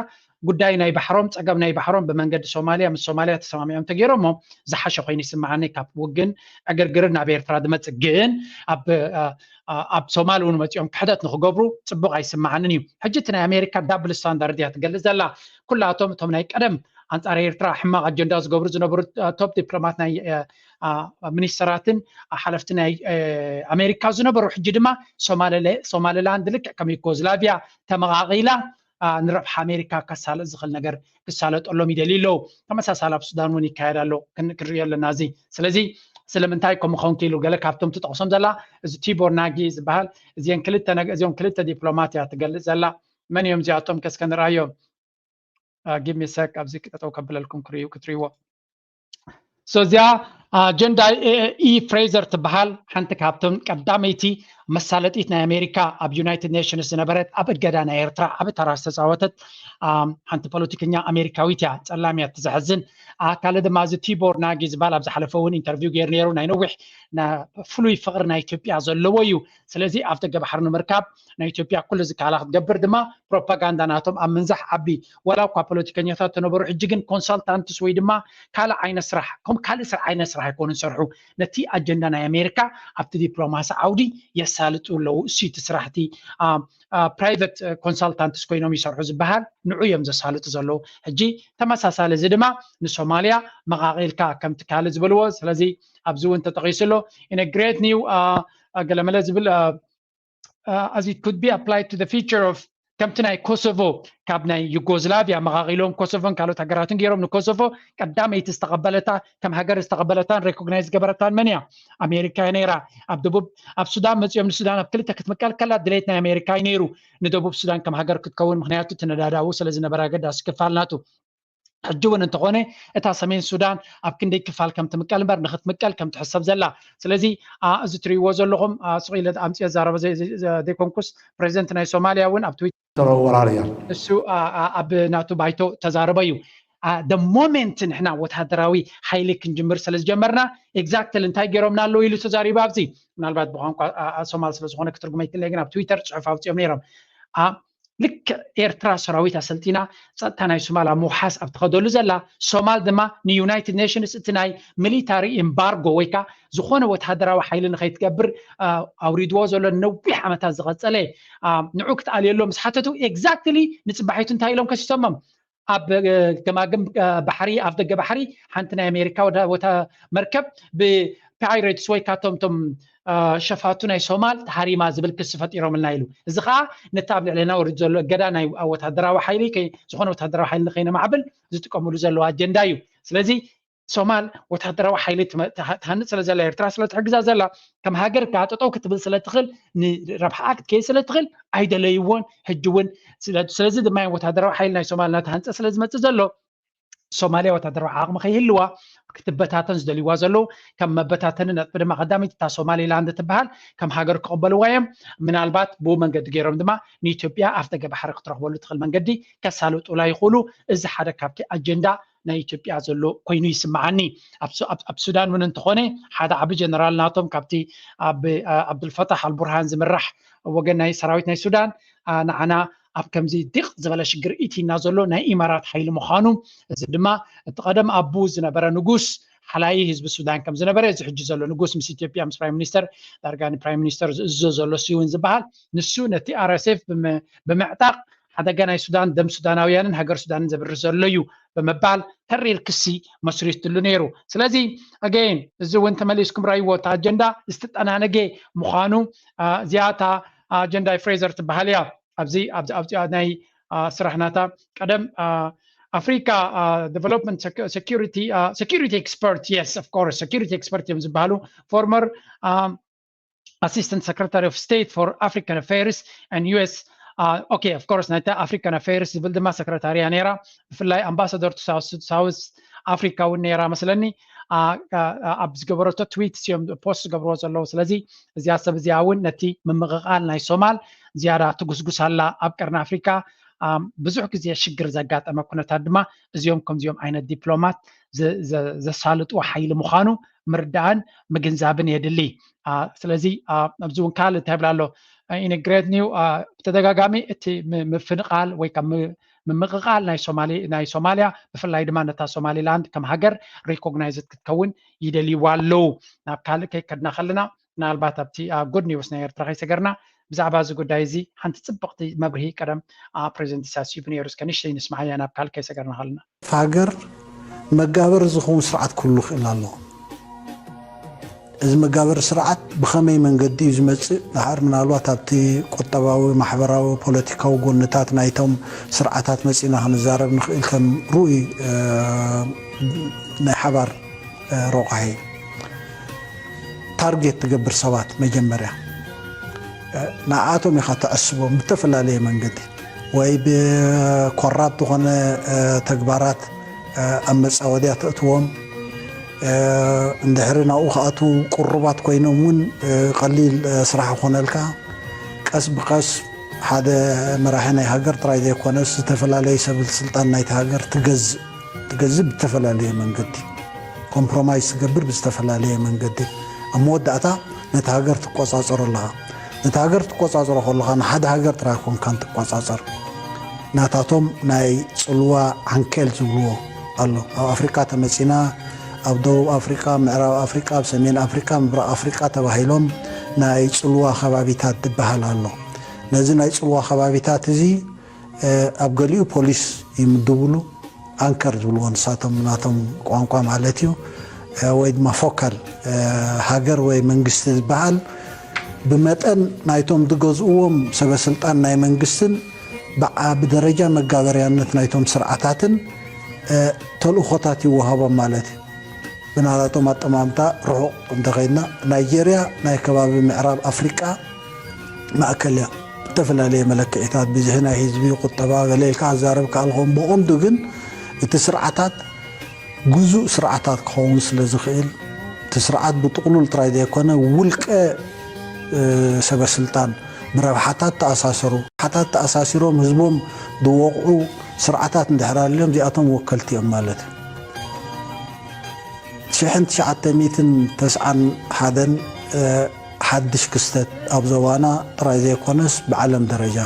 ጉዳይ ናይ ባሕሮም ፀገም ናይ ባሕሮም ብመንገዲ ሶማልያ ምስ ሶማልያ ተሰማሚዖም ተገይሮሞ ዝሓሸ ኮይኑ ይስምዓኒ ካብ ውግን ዕግርግርን ናብ ኤርትራ ዝመፅእ። ግን ኣብ ኣብ ሶማል እውን መፂኦም ክሕደት ንክገብሩ ፅቡቕ ኣይስምዓንን እዩ። ሕጂ እቲ ናይ ኣሜሪካ ዳብል ስታንዳርድ እያ ትገልፅ ዘላ። ኩላቶም እቶም ናይ ቀደም ኣንፃር ኤርትራ ሕማቕ ኣጀንዳ ዝገብሩ ዝነበሩ ቶፕ ዲፕሎማት ናይ ሚኒስተራትን ሓለፍቲ ናይ ኣሜሪካ ዝነበሩ ሕጂ ድማ ሶማሊላንድ ልክዕ ከም ዩጎዝላቪያ ተመቓቒላ ንረብሓ ኣሜሪካ ከሳልጥ ዝኽእል ነገር ክሳለጠሎም ይደልዩ ኣለዉ። ተመሳሳሊ ኣብ ሱዳን እውን ይካየድ ኣሎ ክንሪኦ ኣለና። እዚ ስለዚ ስለምንታይ ከምኡ ኸውን ክኢሉ? ገለ ካብቶም ትጠቕሶም ዘላ፣ እዚ ቲቦር ናጊ ዝበሃል፣ እዚአን ክልተ ነገ-፣ እዚኦም ክልተ ዲፕሎማት እያ ትገልጽ ዘላ። መን እዮም እዚኣቶም? ከስከ ንርኣዮም። ጊቭ ሚ ሰክ፣ ኣብዚ ክጠጠው ከብለልኩም ክርእዩ፣ ክትርእይዎ። So እዚኣ ጀንዳ ኢ ፍሬዘር ትበሃል፣ ሓንቲ ካብቶም ቀዳመይቲ መሳለጢት ናይ ኣሜሪካ ኣብ ዩናይትድ ኔሽንስ ዝነበረት፣ ኣብ እገዳ ናይ ኤርትራ ዓቢ ተራ ዝተፃወተት ሓንቲ ፖለቲከኛ ኣሜሪካዊት እያ። ጸላም እያ፣ ትዘሕዝን። ካልእ ድማ እዚ ቲቦር ናጊ ዝበሃል ኣብ ዝሓለፈ እውን ኢንተርቪው ገይሩ ነይሩ። ናይ ነዊሕ ፍሉይ ፍቕሪ ናይ ኢትዮጵያ ዘለዎ እዩ። ስለዚ ኣብ ደገ ባሕሪ ንምርካብ ናይ ኢትዮጵያ ኩሉ ዝከኣላ ክትገብር ድማ ፕሮፓጋንዳ ናቶም ኣብ ምንዛሕ ዓቢ፣ ዋላ እኳ ፖለቲከኛታት ተነበሩ፣ ሕጂ ግን ኮንሳልታንትስ ወይ ድማ ካልእ ዓይነት ስራሕ፣ ከም ካልእ ስራሕ ዓይነት ስራሕ ኣይኮኑን ዝሰርሑ። ነቲ ኣጀንዳ ናይ ኣሜሪካ ኣብቲ ዲፕሎማሲ ዓውዲ የሳልጡ ኣለዉ። እሱ እቲ ስራሕቲ ፕራይቨት ኮንሳልታንትስ ኮይኖም ይሰርሑ ዝበሃል ንዑ እዮም ዘሳልጡ ዘለዉ። ሕጂ ተመሳሳሊ እዚ ድማ ንሶማልያ መቓቒልካ ከምቲ ካልእ ዝበልዎ። ስለዚ ኣብዚ እውን ተጠቒሱ ኣሎ። In a great new ገለመለ ዝብል as it could be applied to the future of ከምቲ ናይ ኮሶቮ ካብ ናይ ዩጎዝላቪያ መቓቒሎም ኮሶቮን ካልኦት ሃገራትን ገይሮም ንኮሶቮ ቀዳመይቲ ዝተቐበለታ ከም ሃገር ዝተቐበለታን ሬኮግናይዝ ዝገበረታን መን እያ? ኣሜሪካ እያ ነይራ። ኣብ ደቡብ ኣብ ሱዳን መፂኦም ንሱዳን ኣብ ክልተ ክትምቀል ከላ ድሌት ናይ ኣሜሪካ እዩ ነይሩ ንደቡብ ሱዳን ከም ሃገር ክትከውን፣ ምክንያቱ እቲ ነዳዳኡ ስለ ዝነበረ ኣገዳሲ ክፋል ናቱ። ሕጂ እውን እንተኾነ እታ ሰሜን ሱዳን ኣብ ክንደይ ክፋል ከም ትምቀል እምበር ንክትምቀል ከም ትሕሰብ ዘላ። ስለዚ እዚ ትርእይዎ ዘለኹም ስቕ ኢለ ኣምፅኦ ዛረበ ዘይኮንኩስ ፕሬዚደንት ናይ ሶማልያ እውን ኣብ ትዊተር ወራር እያ። እሱ ኣብ ናቱ ባይቶ ተዛረበ እዩ። ደ ሞሜንት ንሕና ወታደራዊ ሓይሊ ክንጅምር ስለ ዝጀመርና ኤግዛክትሊ እንታይ ገይሮምና ኣለዉ ኢሉ ተዛሪቡ። ኣብዚ ምናልባት ብቋንቋ ሶማል ስለ ዝኾነ ክትርጉም ኣይክእልን ግን ኣብ ትዊተር ፅሑፍ ኣውፅኦም ነይሮም። ልክዕ ኤርትራ ሰራዊት ኣሰልጢና ጸጥታ ናይ ሶማል ኣብ ምውሓስ ኣብ ትኸደሉ ዘላ፣ ሶማል ድማ ንዩናይትድ ኔሽንስ እቲ ናይ ሚሊታሪ ኤምባርጎ ወይ ከዓ ዝኾነ ወተሃደራዊ ሓይሊ ንኸይትገብር ኣውሪድዎ ዘሎ ነዊሕ ዓመታት ዝቐጸለ ንዑ ክትኣልየሎ ምስ ሓተቱ ኤግዛክትሊ ንጽባሒቱ እንታይ ኢሎም ከሲሶሞም? ኣብ ገማግም ባሕሪ ኣፍ ደገ ባሕሪ ሓንቲ ናይ ኣሜሪካ ወታ መርከብ ብፓይሬትስ ወይ ካቶም ቶም ሸፋቱ ናይ ሶማል ተሃሪማ ዝብል ክሲ ፈጢሮምልና ኢሉ። እዚ ከዓ ነቲ ኣብ ልዕለና ወሪዱ ዘሎ እገዳ ናይ ወታደራዊ ሓይሊ ዝኾነ ወታደራዊ ሓይሊ ንከይነማዕብል ዝጥቀምሉ ዘለዉ ኣጀንዳ እዩ። ስለዚ ሶማል ወታደራዊ ሓይሊ ትሃንፅ ስለ ዘላ ኤርትራ ስለ ትሕግዛ ዘላ ከም ሃገር ከዓ ጠጠው ክትብል ስለ ትኽእል ንረብሓኣ ክትከይድ ስለ ትኽእል ኣይደለይዎን። ሕጂ እውን ስለዚ ድማ ወታደራዊ ሓይሊ ናይ ሶማል እናተሃንፀ ስለ ዝመፅእ ዘሎ ሶማልያ ወታደራዊ ዓቕሚ ከይህልዋ ክትበታተን ዝደልይዋ ዘለዉ ከም መበታተኒ ነጥቢ ድማ ቀዳመይቲ እታ ሶማሊላንድ ትበሃል ከም ሃገር ክቕበልዋ እዮም። ምናልባት ብኡ መንገዲ ገይሮም ድማ ንኢትዮጵያ ኣፍ ደገ ባሕሪ ክትረኽበሉ ትኽእል መንገዲ ከሳልጡላ ይኽእሉ። እዚ ሓደ ካብቲ ኣጀንዳ ናይ ኢትዮጵያ ዘሎ ኮይኑ ይስምዓኒ። ኣብ ሱዳን እውን እንተኾነ ሓደ ዓቢ ጀነራል ናቶም ካብቲ ኣብ ኣብዱልፈታሕ ኣልቡርሃን ዝምራሕ ወገን ናይ ሰራዊት ናይ ሱዳን ንዓና ኣብ ከምዚ ዲቕ ዝበለ ሽግር ኢቲና ዘሎ ናይ ኢማራት ሓይሊ ምዃኑ፣ እዚ ድማ እቲ ቀደም ኣቡ ዝነበረ ንጉስ ሓላዪ ህዝቢ ሱዳን ከም ዝነበረ፣ እዚ ሕጂ ዘሎ ንጉስ ምስ ኢትዮጵያ ምስ ፕራይም ሚኒስተር ዳርጋ ንፕራይም ሚኒስተር ዝእዝዞ ዘሎ ስዩን ዝበሃል ንሱ ነቲ ኣር ኤስ ኤፍ ብምዕጣቕ ሓደጋ ናይ ሱዳን ደም ሱዳናውያንን ሃገር ሱዳንን ዘብርህ ዘሎ እዩ ብምባል ተሪር ክሲ መስሪትሉ ነይሩ። ስለዚ ኣገይን እዚ እውን ተመሊስኩም ራይዎ እቲ ኣጀንዳ ዝተጠናነገ ምዃኑ እዚኣ እታ ኣጀንዳ ፍሬዘር ትበሃል እያ። ኣብዚ ኣብዚ ናይ ስራሕ ናታ ቀደም ኣፍሪካ ዴቨሎፕመንት ሴኩሪቲ ኤክስፐርት የስ ኦፍ ኮርስ ሴኩሪቲ ኤክስፐርት እዮም ዝበሃሉ ፎርመር Assistant Secretary of State for African Affairs and U S okay of course ናይታ ኣፍሪካን ኣፌርስ ዝብል ድማ ሰክረታርያ ነይራ። ብፍላይ ኣምባሳደር ሳውስ ኣፍሪካ እውን ነይራ መስለኒ። ኣብ ዝገበረቶ ትዊት እዮም ፖስት ዝገብርዎ ዘለዉ። ስለዚ እዚኣ ሰብ እዚኣ እውን ነቲ ምምቕቓል ናይ ሶማል ዝያዳ ትጉስጉስ ኣላ ኣብ ቀርኒ ኣፍሪካ። ብዙሕ ግዜ ሽግር ዘጋጠመ ኩነታት ድማ እዚኦም ከምዚኦም ዓይነት ዲፕሎማት ዘሳልጥዎ ሓይሊ ምዃኑ ምርዳእን ምግንዛብን የድሊ። ስለዚ ኣብዚ እውን ካልእ እንታይ ይብል ኣሎ ኢንግሬት ኒው ብተደጋጋሚ እቲ ምፍንቓል ወይ ካብ ምምቕቓል ናይ ሶማልያ ብፍላይ ድማ ነታ ሶማሊላንድ ከም ሃገር ሪኮግናይዝድ ክትከውን ይደልይዋ ኣለዉ። ናብ ካልእ ከይከድና ከለና ምናልባት ኣብቲ ጉድ ኒውስ ናይ ኤርትራ ከይሰገርና ብዛዕባ እዚ ጉዳይ እዚ ሓንቲ ፅብቕቲ መብርሂ ቀደም ፕሬዚደንት ኢሳያስ ሂቡ ነይሩ። እስከ ንእሽተይ ንስምዓያ ናብ ካልእ ከይሰገርና ከለና። ሃገር መጋበሪ ዝኸውን ስርዓት ክህሉ ክእል ኣለዎ። እዚ መጋበሪ ስርዓት ብኸመይ መንገዲ እዩ ዝመፅእ? ድሓር ምናልባት ኣብቲ ቁጠባዊ፣ ማሕበራዊ፣ ፖለቲካዊ ጎንታት ናይቶም ስርዓታት መፂና ክንዛረብ ንኽእል ከም ርኡይ ናይ ሓባር ረቋሒ። ታርጌት ትገብር ሰባት መጀመርያ ንኣቶም ኢኻ ተዕስቦም ብተፈላለየ መንገዲ ወይ ብኮራፕት ዝኾነ ተግባራት ኣብ መፃወድያ ተእትዎም። እንድሕሪ ናብኡ ክኣትዉ ቅሩባት ኮይኖም እውን ቀሊል ስራሕ ይኾነልካ። ቀስ ብቀስ ሓደ መራሒ ናይ ሃገር ጥራይ ዘይኮነስ ዝተፈላለዩ ሰበስልጣን ናይቲ ሃገር ትገዝእ ትገዝእ ብዝተፈላለየ መንገዲ ኮምፕሮማይዝ ትገብር ብዝተፈላለየ መንገዲ ኣብ መወዳእታ ነቲ ሃገር ትቆፃፀሮ ኣለኻ። ነቲ ሃገር ትቆፃፀሮ ከለኻ ንሓደ ሃገር ጥራይ ኮንካን ትቆፃፀር። ናታቶም ናይ ፅልዋ ዓንኬል ዝብልዎ ኣሎ። ኣብ ኣፍሪቃ ተመፂና ኣብ ደቡብ ኣፍሪቃ፣ ምዕራብ ኣፍሪቃ፣ ኣብ ሰሜን ኣፍሪቃ፣ ምብራቕ ኣፍሪቃ ተባሂሎም ናይ ፅልዋ ከባቢታት ዝበሃል ኣሎ። ነዚ ናይ ፅልዋ ከባቢታት እዚ ኣብ ገሊኡ ፖሊስ ይምድብሉ። ኣንከር ዝብልዎ ንሳቶም ናቶም ቋንቋ ማለት እዩ። ወይ ድማ ፎካል ሃገር ወይ መንግስቲ ዝበሃል ብመጠን ናይቶም ዝገዝእዎም ሰበስልጣን ናይ መንግስትን ብዓ- ብደረጃ መጋበርያነት ናይቶም ስርዓታትን ተልእኾታት ይወሃቦም ማለት እዩ። ብናታቶም ኣጠማምታ ርሑቕ እንተኸይድና ናይጀርያ ናይ ከባቢ ምዕራብ ኣፍሪቃ ማእከል እያ። ብተፈላለየ መለክዒታት ብዝሒ ናይ ህዝቢ ቁጠባ ገለ ኢልካ ኣዛረብ ከኣልኹም ብቐንዱ ግን እቲ ስርዓታት ግዙእ ስርዓታት ክኸውን ስለ ዝኽእል እቲ ስርዓት ብጥቕሉል ጥራይ ዘይኮነ ውልቀ ሰበስልጣን ብረብሓታት ተኣሳሰሩ ሓታት ተኣሳሲሮም ህዝቦም ዝወቕዑ ስርዓታት እንድሕር ኣልዮም እዚኣቶም ወከልቲ እዮም ማለት እዩ። ሽሕን ትሽዓተ ሚእትን ተስዓን ሓደን ሓድሽ ክስተት ኣብ ዞባና ጥራይ ዘይኮነስ ብዓለም ደረጃ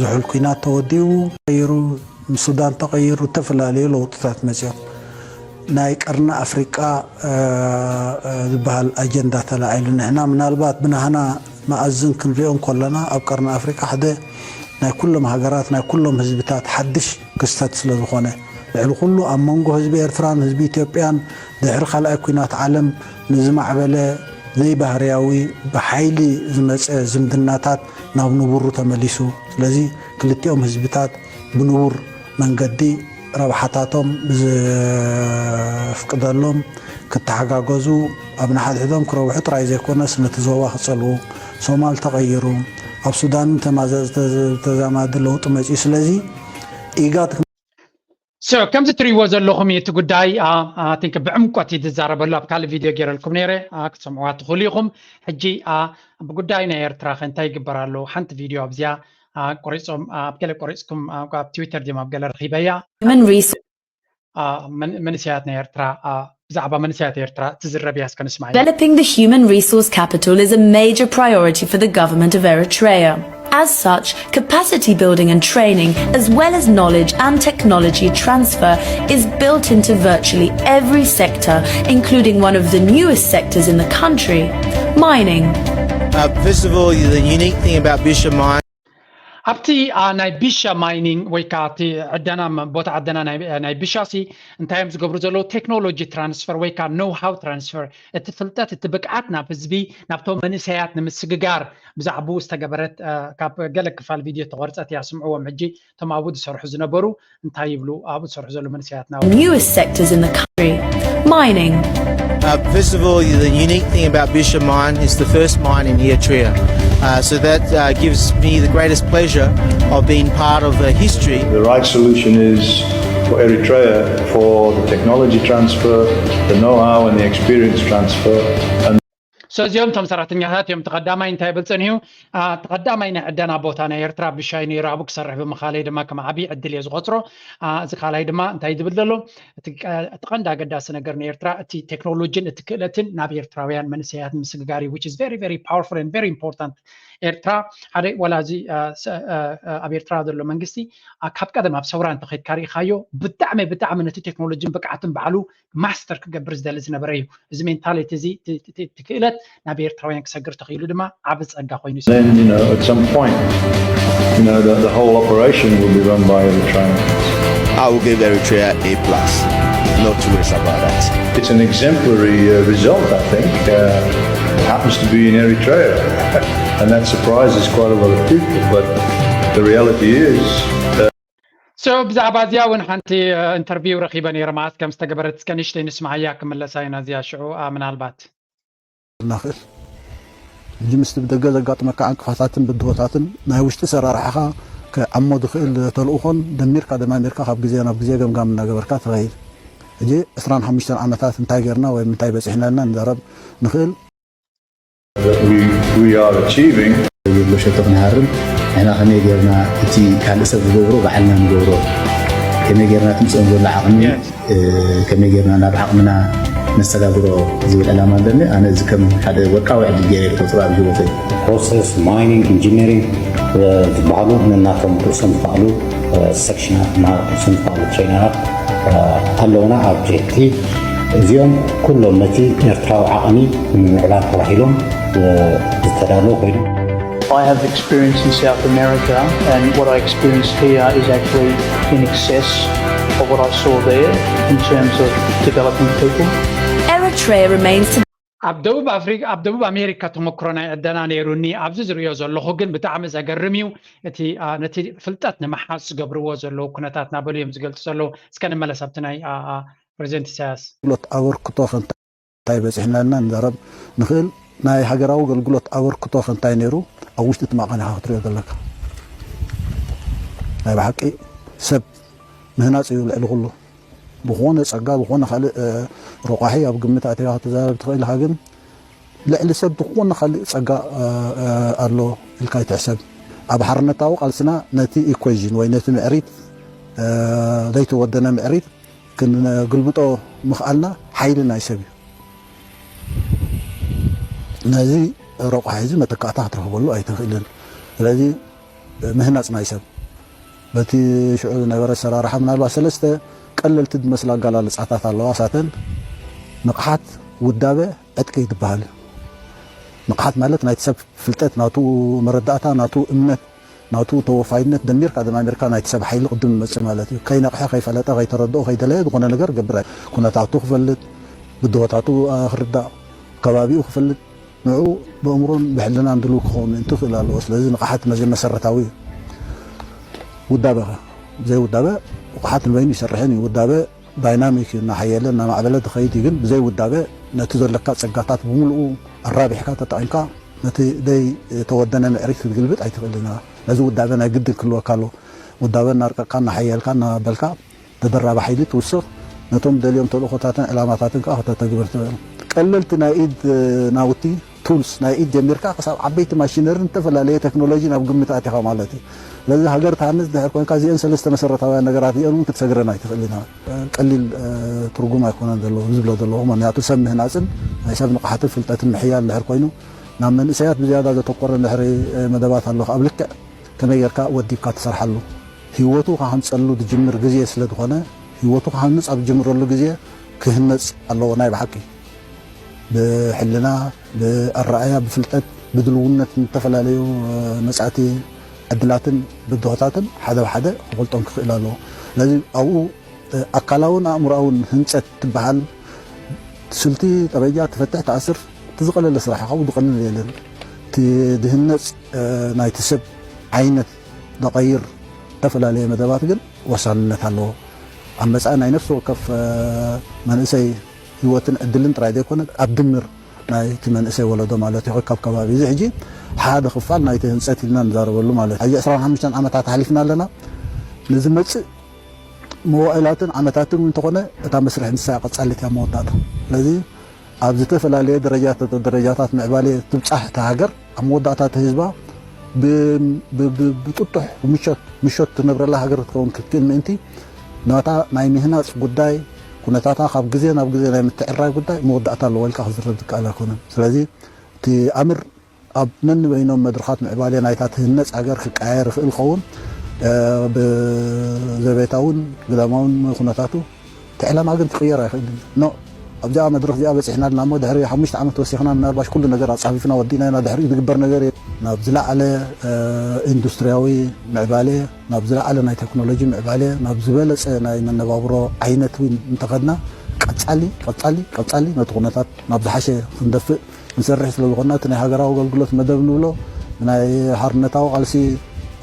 ዝሑል ኩናት ተወዲኡ ቀይሩ ሱዳን ተቐይሩ ዝተፈላለዩ ለውጥታት መፅኦም ናይ ቀርኒ ኣፍሪቃ ዝበሃል ኣጀንዳ ተላዒሉ ንሕና ምናልባት ብናህና መኣዝን ክንሪኦ እንከለና ኣብ ቀርኒ ኣፍሪቃ ሓደ ናይ ኩሎም ሃገራት ናይ ኩሎም ህዝብታት ሓድሽ ክስተት ስለ ዝኾነ ልዕሊ ኩሉ ኣብ መንጎ ህዝቢ ኤርትራን ህዝቢ ኢትዮጵያን ድሕሪ ካልኣይ ኩናት ዓለም ንዝማዕበለ ዘይባህርያዊ ብሓይሊ ዝመፀ ዝምድናታት ናብ ንቡሩ ተመሊሱ። ስለዚ ክልቲኦም ህዝብታት ብንቡር መንገዲ ረብሓታቶም ብዝፍቅደሎም ክተሓጋገዙ ኣብ ንሓድሕዶም ክረብሑ ጥራይ ዘይኮነስ ነቲ ዞባ ክፀልኡ ሶማል ተቐይሩ ኣብ ሱዳን ተዛማዲ ለውጢ መፅዩ ስለዚ ኢጋድ ከምዚ ትሪእዎ ዘለኹም እቲ ጉዳይ ብዕምቆት እዩ ዝዛረበሉ ኣብ ካልእ ቪድዮ ገይረልኩም ነይረ ክትሰምዕዋ ትኽእሉ ኢኹም ሕጂ ብጉዳይ ናይ ኤርትራ ከ እንታይ ይግበር ኣሎ ሓንቲ ቪድዮ ኣብዚኣ ቆሪፆም ኣብ ገለ ቆሪፅኩም ኣብ ትዊተር ድዮም ኣብ ገለ ረኺበያ Human resource መንእሰያት ናይ ኤርትራ ብዛዕባ መንእሰያት ኤርትራ ትዝረብ እያ እስከ ንስማዕ Developing the human resource capital is a major priority for the government of Eritrea. As such, capacity building and training, as well as knowledge and technology transfer, is built into virtually every sector, including one of the newest sectors in the country, mining. Uh, first of all, the unique thing about Bisha Mine ኣብቲ ናይ ቢሻ ማይኒንግ ወይ ከዓ እቲ ዕደና ቦታ ዕደና ናይ ቢሻ ሲ እንታይ እዮም ዝገብሩ ዘለዉ ቴክኖሎጂ ትራንስፈር ወይ ከዓ ኖው ሃው ትራንስፈር እቲ ፍልጠት እቲ ብቅዓት ናብ ህዝቢ ናብቶም መንእሰያት ንምስግጋር ብዛዕባኡ ዝተገበረት ካብ ገለ ክፋል ቪድዮ ተቆርፀት እያ ስምዕዎም ሕጂ እቶም ኣብኡ ዝሰርሑ ዝነበሩ እንታይ ይብሉ ኣብኡ ዝሰርሑ ዘለዉ መንእሰያትና Newest sectors in the country, mining. Uh, first of all, the unique thing about Bisha Mine is the first mine in Eritrea. Uh, so that uh, gives me the greatest pleasure of being part of the history. The right solution is for Eritrea for the technology transfer, the know-how and the experience transfer. And so እዚኦም እቶም ሰራሕተኛታት እዮም ተቐዳማይ እንታይ ይብል ጸኒሑ ተቐዳማይ ናይ ዕደና ቦታ ናይ ኤርትራ ብሻይ ነይሩ ኣብኡ ክሰርሕ ብምኻለይ ድማ ከም ዓብዪ ዕድል እየ ዝቆፅሮ እዚ ካልኣይ ድማ እንታይ ዝብል ዘሎ እቲ ቀንዲ ኣገዳሲ ነገር ንኤርትራ እቲ ቴክኖሎጂን እቲ ክእለትን ናብ ኤርትራውያን መንእሰያት ምስግጋር እዩ which is very very powerful and very important ኤርትራ ሓደ ወላ እዚ ኣብ ኤርትራ ዘሎ መንግስቲ ካብ ቀደም ኣብ ሰውራ እንተኸድካ ርኢኻዮ ብጣዕሚ ብጣዕሚ ነቲ ቴክኖሎጂን ብቅዓትን ባዕሉ ማስተር ክገብር ዝደሊ ዝነበረ እዩ እዚ ሜንታሊቲ እዚ እቲ ክእለት ናብ ኤርትራውያን ክሰግር ተኽኢሉ ድማ ዓቢ ጸጋ ኮይኑ Then, you know, at some point, you know, the, the whole operation will be run by Eritreans. I will give Eritrea A plus. No two ways about that. It's an exemplary uh, result, I think. Uh, it happens to be in Eritrea, and that surprises quite a lot of people. But the reality is, uh, so ብዛዕባ እዚኣ እውን ሓንቲ ኢንተርቪው ረኺበ ነይረ ማለት ከም ዝተገበረት እስከ ንሽተይ ንስማዓያ ክምለሳ ኢና እዚኣ ሽዑ ምናልባት ናኽእል። ሕጂ ምስቲ ብደገ ዘጋጥመካ ዕንቅፋታትን ብድሆታትን ናይ ውሽጢ ሰራርሓኻ ክዓሞ ዝኽእል ተልእኾን ደሚርካ ደማሚርካ ካብ ግዜ ናብ ግዜ ገምጋም እናገበርካ ትኸይድ። ሕጂ ዕስራን ሓሙሽተን ዓመታት እንታይ ጌርና ወይ እንታይ በፂሕና ኢልና ንዛረብ ንኽእል። We, we are achieving ብሸቶ ክንሃርም ንሕና ከመይ ጌርና እቲ ካልእ ሰብ ዝገብሮ ባዕልና ንገብሮ ከመይ ጌርና ትምፅኦም ዘሎ ዓቕሚ ከመይ ጌርና ናብ ዓቕምና ነሰጋግሮ ዝብል ዕላማ ኣለኒ። ኣነ እዚ ከም ሓደ ወርቃዊ ዕድል ገይረ ይቆፅሮ ኣብ ህይወተይ። ፕሮሰስ ማይኒንግ ኢንጂነሪንግ ዝበሃሉ ነናቶም ርእሶም ዝኸኣሉ ሴክሽናት ርእሶም ዝኸኣሉ ትሬነራት ኣለውና ኣብ ጀቲ። እዚኦም ኩሎም ነቲ ኤርትራዊ ዓቕሚ ንምምዕባል ተባሂሎም ዝተዳለዉ ኮይኖም I have experience in South America, and what I experienced here is actually in excess of what I saw there in terms of developing people. Eritrea remains to ኣብ ደቡብ ኣፍሪካ ኣብ ደቡብ ኣሜሪካ ተመክሮ ናይ ዕደና ነይሩኒ። ኣብዚ ዝርእዮ ዘለኹ ግን ብጣዕሚ ዘገርም እዩ። እቲ ነቲ ፍልጠት ንምሓዝ ዝገብርዎ ዘለዉ ኩነታት ናበሉ እዮም ዝገልፁ ዘለዉ። እስከ ንመለስ ኣብቲ ናይ ፕሬዚደንት ኢሳያስ። ኣገልግሎት ኣበርክቶ ከንታይ በፂሕና ኢልና ንዛረብ ንኽእል። ናይ ሃገራዊ ኣገልግሎት ኣበርክቶ ከንታይ ነይሩ ኣብ ውሽጢ እቲ ማዕቐን ኢኻ ክትሪኦ ዘለካ። ናይ ብሓቂ ሰብ ምህናፅ እዩ ልዕሊ ኩሉ። ብኾነ ፀጋ ብኾነ ካልእ ረቋሒ ኣብ ግምት ኣቲኻ ክትዛረብ ትኽእል ኢኻ፣ ግን ልዕሊ ሰብ ዝኾነ ካልእ ፀጋ ኣሎ ኢልካ ይትሕሰብ። ኣብ ሓርነታዊ ቃልስና ነቲ ኢኩዌዥን ወይ ነቲ ምዕሪት ዘይተወደነ ምዕሪት ክንግልብጦ ምኽኣልና ሓይሊ ናይ ሰብ እዩ። ነዚ ረቋሒ እዚ መተካእታ ክትረኽበሉ ኣይትኽእልን። ስለዚ ምህናፅ ናይ ሰብ በቲ ሽዑ ዝነበረ ኣሰራርሓ ምናልባት ሰለስተ ቀለልቲ ዝመስላ ኣገላልፃታት ኣለዋ። ሳተን ንቕሓት፣ ውዳበ፣ ዕጥቂ ትበሃል። ንቕሓት ማለት ናይቲ ሰብ ፍልጠት፣ ናቱ መረዳእታ፣ ናቱ እምነት፣ ናቱ ተወፋይነት ደሚርካ ደማሚርካ ናይቲ ሰብ ሓይሊ ቅድም መፅእ ማለት እዩ። ከይነቕሐ፣ ከይፈለጠ፣ ከይተረድኦ፣ ከይደለየ ዝኾነ ነገር ገብር ኣይ- ኩነታቱ ክፈልጥ፣ ብድሆታቱ ክርዳእ፣ ከባቢኡ ክፈልጥ፣ ንዑ ብእምሮን ብሕልናን ድልው ክኸውን ምእንቲ ክእል ኣለዎ። ስለዚ ንቕሓት መዘ መሰረታዊ እዩ። ውዳበ ኸ? ብዘይ ውዳበ ንቕሓት ንበይኑ ይሰርሕን እዩ። ውዳበ ዳይናሚክ እዩ፣ እናሓየለ እናማዕበለ ዝኸይድ እዩ። ግን ብዘይ ውዳበ ነቲ ዘለካ ፀጋታት ብምልኡ ኣራቢሕካ ተጠቒምካ ነቲ ደይ ተወደነ ምዕሪት ክትግልብጥ ኣይትኽእልን ኢኻ። ነዚ ውዳበ ናይ ግድን ክህልወካ ኣለዎ። ውዳበ እናርቀቕካ እናሓየልካ እናበልካ ተደራቢ ሓይሊ ትውስኽ፣ ነቶም ደልዮም ተልእኾታትን ዕላማታትን ከዓ ከተተግብር ትኽእል። ቀለልቲ ናይ ኢድ ናውቲ ቱልስ ናይ ኢድ ጀሚርካ ክሳብ ዓበይቲ ማሽነርን ዝተፈላለየ ቴክኖሎጂ ናብ ግምት ኣቲኻ ማለት እዩ። ስለዚ ሃገር ትሃንፅ ድሕር ኮይንካ እዚአን ሰለስተ መሰረታውያን ነገራት እዚአን እውን ክትሰግረን ኣይትኽእልን ኢና። ቀሊል ትርጉም ኣይኮነን ዘለዎ ዝብሎ ዘለኹ፣ ምክንያቱ ሰብ ምህናፅን ናይ ሰብ ንቕሓትን ፍልጠትን ምሕያል ድሕር ኮይኑ ናብ መንእሰያት ብዝያዳ ዘተኮረ ድሕሪ መደባት ኣለኹ። ኣብ ልክዕ ከመይ ጌርካ ወዲብካ ትሰርሓሉ ህይወቱ ክሃንፀሉ ዝጅምር ግዜ ስለ ዝኾነ ህይወቱ ክሃንፅ ኣብ ዝጅምረሉ ግዜ ክህነፅ ኣለዎ ናይ ብሓቂ። ብሕልና፣ ብኣረኣያ፣ ብፍልጠት፣ ብድልውነት ንተፈላለዩ መጻእቲ ዕድላትን ብድሆታትን ሓደ ብሓደ ክፈልጦም ክኽእል ኣለዎ። ስለዚ ኣብኡ ኣካላውን ኣእምሮኣውን ህንፀት ትበሃል ስልቲ ጠበጃ ትፈትሕ ትኣስር እቲ ዝቐለለ ስራሕ ካብኡ ዝቐልል የለን። እቲ ድህነፅ ናይቲ ሰብ ዓይነት ዘቐይር ዝተፈላለየ መደባት ግን ወሳንነት ኣለዎ። ኣብ መጻኢ ናይ ነፍሲ ወከፍ መንእሰይ ህይወትን ዕድልን ጥራይ ዘይኮነ ኣብ ድምር ናይቲ መንእሰይ ወለዶ ማለት እዩ ካብ ከባቢ እዚ ሕጂ ሓደ ክፋል ናይቲ ህንፀት ኢልና ንዛረበሉ ማለት እዩ። ሕጂ ዕስራን ሓሙሽተን ዓመታት ኣሕሊፍና ኣለና። ንዝመፅእ መዋእላትን ዓመታትን እውን እንተኾነ እታ መስርሕ ንሳ ቀጻሊት እያ መወዳእታ። ስለዚ ኣብ ዝተፈላለየ ደረጃታት ደረጃታት ምዕባለ ትብጻሕ እታ ሃገር ኣብ መወዳእታ እቲ ህዝባ ብጥጡሕ ምሾት ምሾት ትነብረላ ሃገር ክትከውን ክትክእል ምእንቲ ናታ ናይ ምህናፅ ጉዳይ ኩነታታ ካብ ግዜ ናብ ግዜ ናይ ምትዕራይ ጉዳይ መወዳእታ ኣለዎ ኢልካ ክዝረብ ዝከኣል ኣይኮነን። ስለዚ እቲ ኣምር ኣብ ነንበይኖም መድረኻት ምዕባለ ናይታ ትህነፅ ሃገር ክቀያየር ይኽእል ኸውን ብዘቤታውን ግዳማውን ኩነታቱ እቲ ዕላማ ግን ክቕየር ኣይኽእልን። ኖ ኣብዚኣ መድረኽ እዚኣ በፂሕና ኣለና እሞ ድሕሪ ሓሙሽተ ዓመት ወሲኽና ምናልባሽ ኩሉ ነገር ኣፃፊፍና ወዲእና ኢና ድሕሪኡ ዝግበር ነገር የለን። ናብ ዝለዓለ ኢንዱስትሪያዊ ምዕባለ ናብ ዝለዓለ ናይ ቴክኖሎጂ ምዕባለ ናብ ዝበለፀ ናይ መነባብሮ ዓይነት እውን እንተኸድና ቀፃሊ ቀፃሊ ቀፃሊ ነቲ ኩነታት ናብ ዝሓሸ ክንደፍእ ንሰርሕ ስለ ዝኾንና እቲ ናይ ሃገራዊ ኣገልግሎት መደብ ንብሎ ናይ ሓርነታዊ ቃልሲ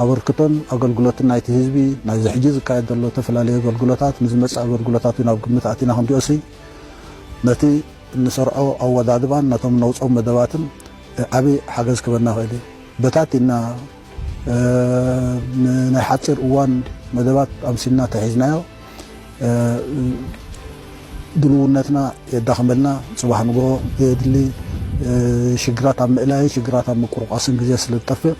ኣበርክቶን ኣገልግሎትን ናይቲ ህዝቢ ናይዚ ሕጂ ዝካየድ ዘሎ ዝተፈላለዩ ኣገልግሎታት ንዝመፅእ ኣገልግሎታት እውን ኣብ ግምት ኣቲና ክንሪኦ ሲ ነቲ እንሰርዖ ኣወዳድባን ነቶም ነውፅኦም መደባትን ዓብዪ ሓገዝ ክበና ይኽእል እዩ። በታቲና ናይ ሓፂር እዋን መደባት ኣምሲልና ተሒዝናዮ ድልውነትና የዳኽመልና። ፅባሕ ንግሆ ዘየድሊ ሽግራት ኣብ ምእላይን ሽግራት ኣብ ምቁርቋስን ግዜ ስለ ዝጠፍእ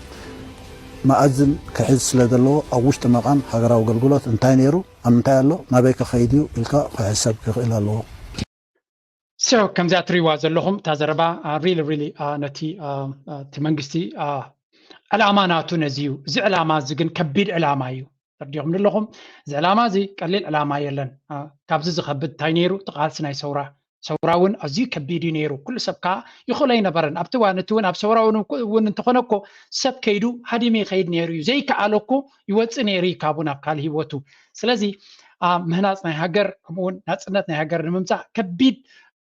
መኣዝን ክሕዝ ስለ ዘለዎ ኣብ ውሽጢ መቓን ሃገራዊ ኣገልግሎት እንታይ ነይሩ፣ ኣብ ምንታይ ኣሎ፣ ናበይ ከኸይድ እዩ ኢልካ ክሕሰብ ክኽእል ኣለዎ። So ከምዚኣ ትሪዋ ዘለኹም እታ ዘረባ really really ነቲ እቲ መንግስቲ ዕላማ ናቱ ነዚ እዩ። እዚ ዕላማ እዚ ግን ከቢድ ዕላማ እዩ። ተርዲኹም ኣለኹም። እዚ ዕላማ እዚ ቀሊል ዕላማ የለን። ካብዚ ዝኸብድ እንታይ ነይሩ? እቲ ቃልሲ ናይ ሰውራ ሰውራ እውን ኣዝዩ ከቢድ እዩ ነይሩ። ኩሉ ሰብ ከዓ ይኽእሎ ኣይነበረን። ኣብቲ እዋን እቲ እውን ኣብ ሰውራ እውን እንተኾነ እኮ ሰብ ከይዱ ሃዲሙ ይኸይድ ነይሩ እዩ። ዘይከኣሎ እኮ ይወፅእ ነይሩ እዩ ካብኡ ናብ ካልእ ህይወቱ። ስለዚ ምህናፅ ናይ ሃገር ከምኡውን ናፅነት ናይ ሃገር ንምምፃእ ከቢድ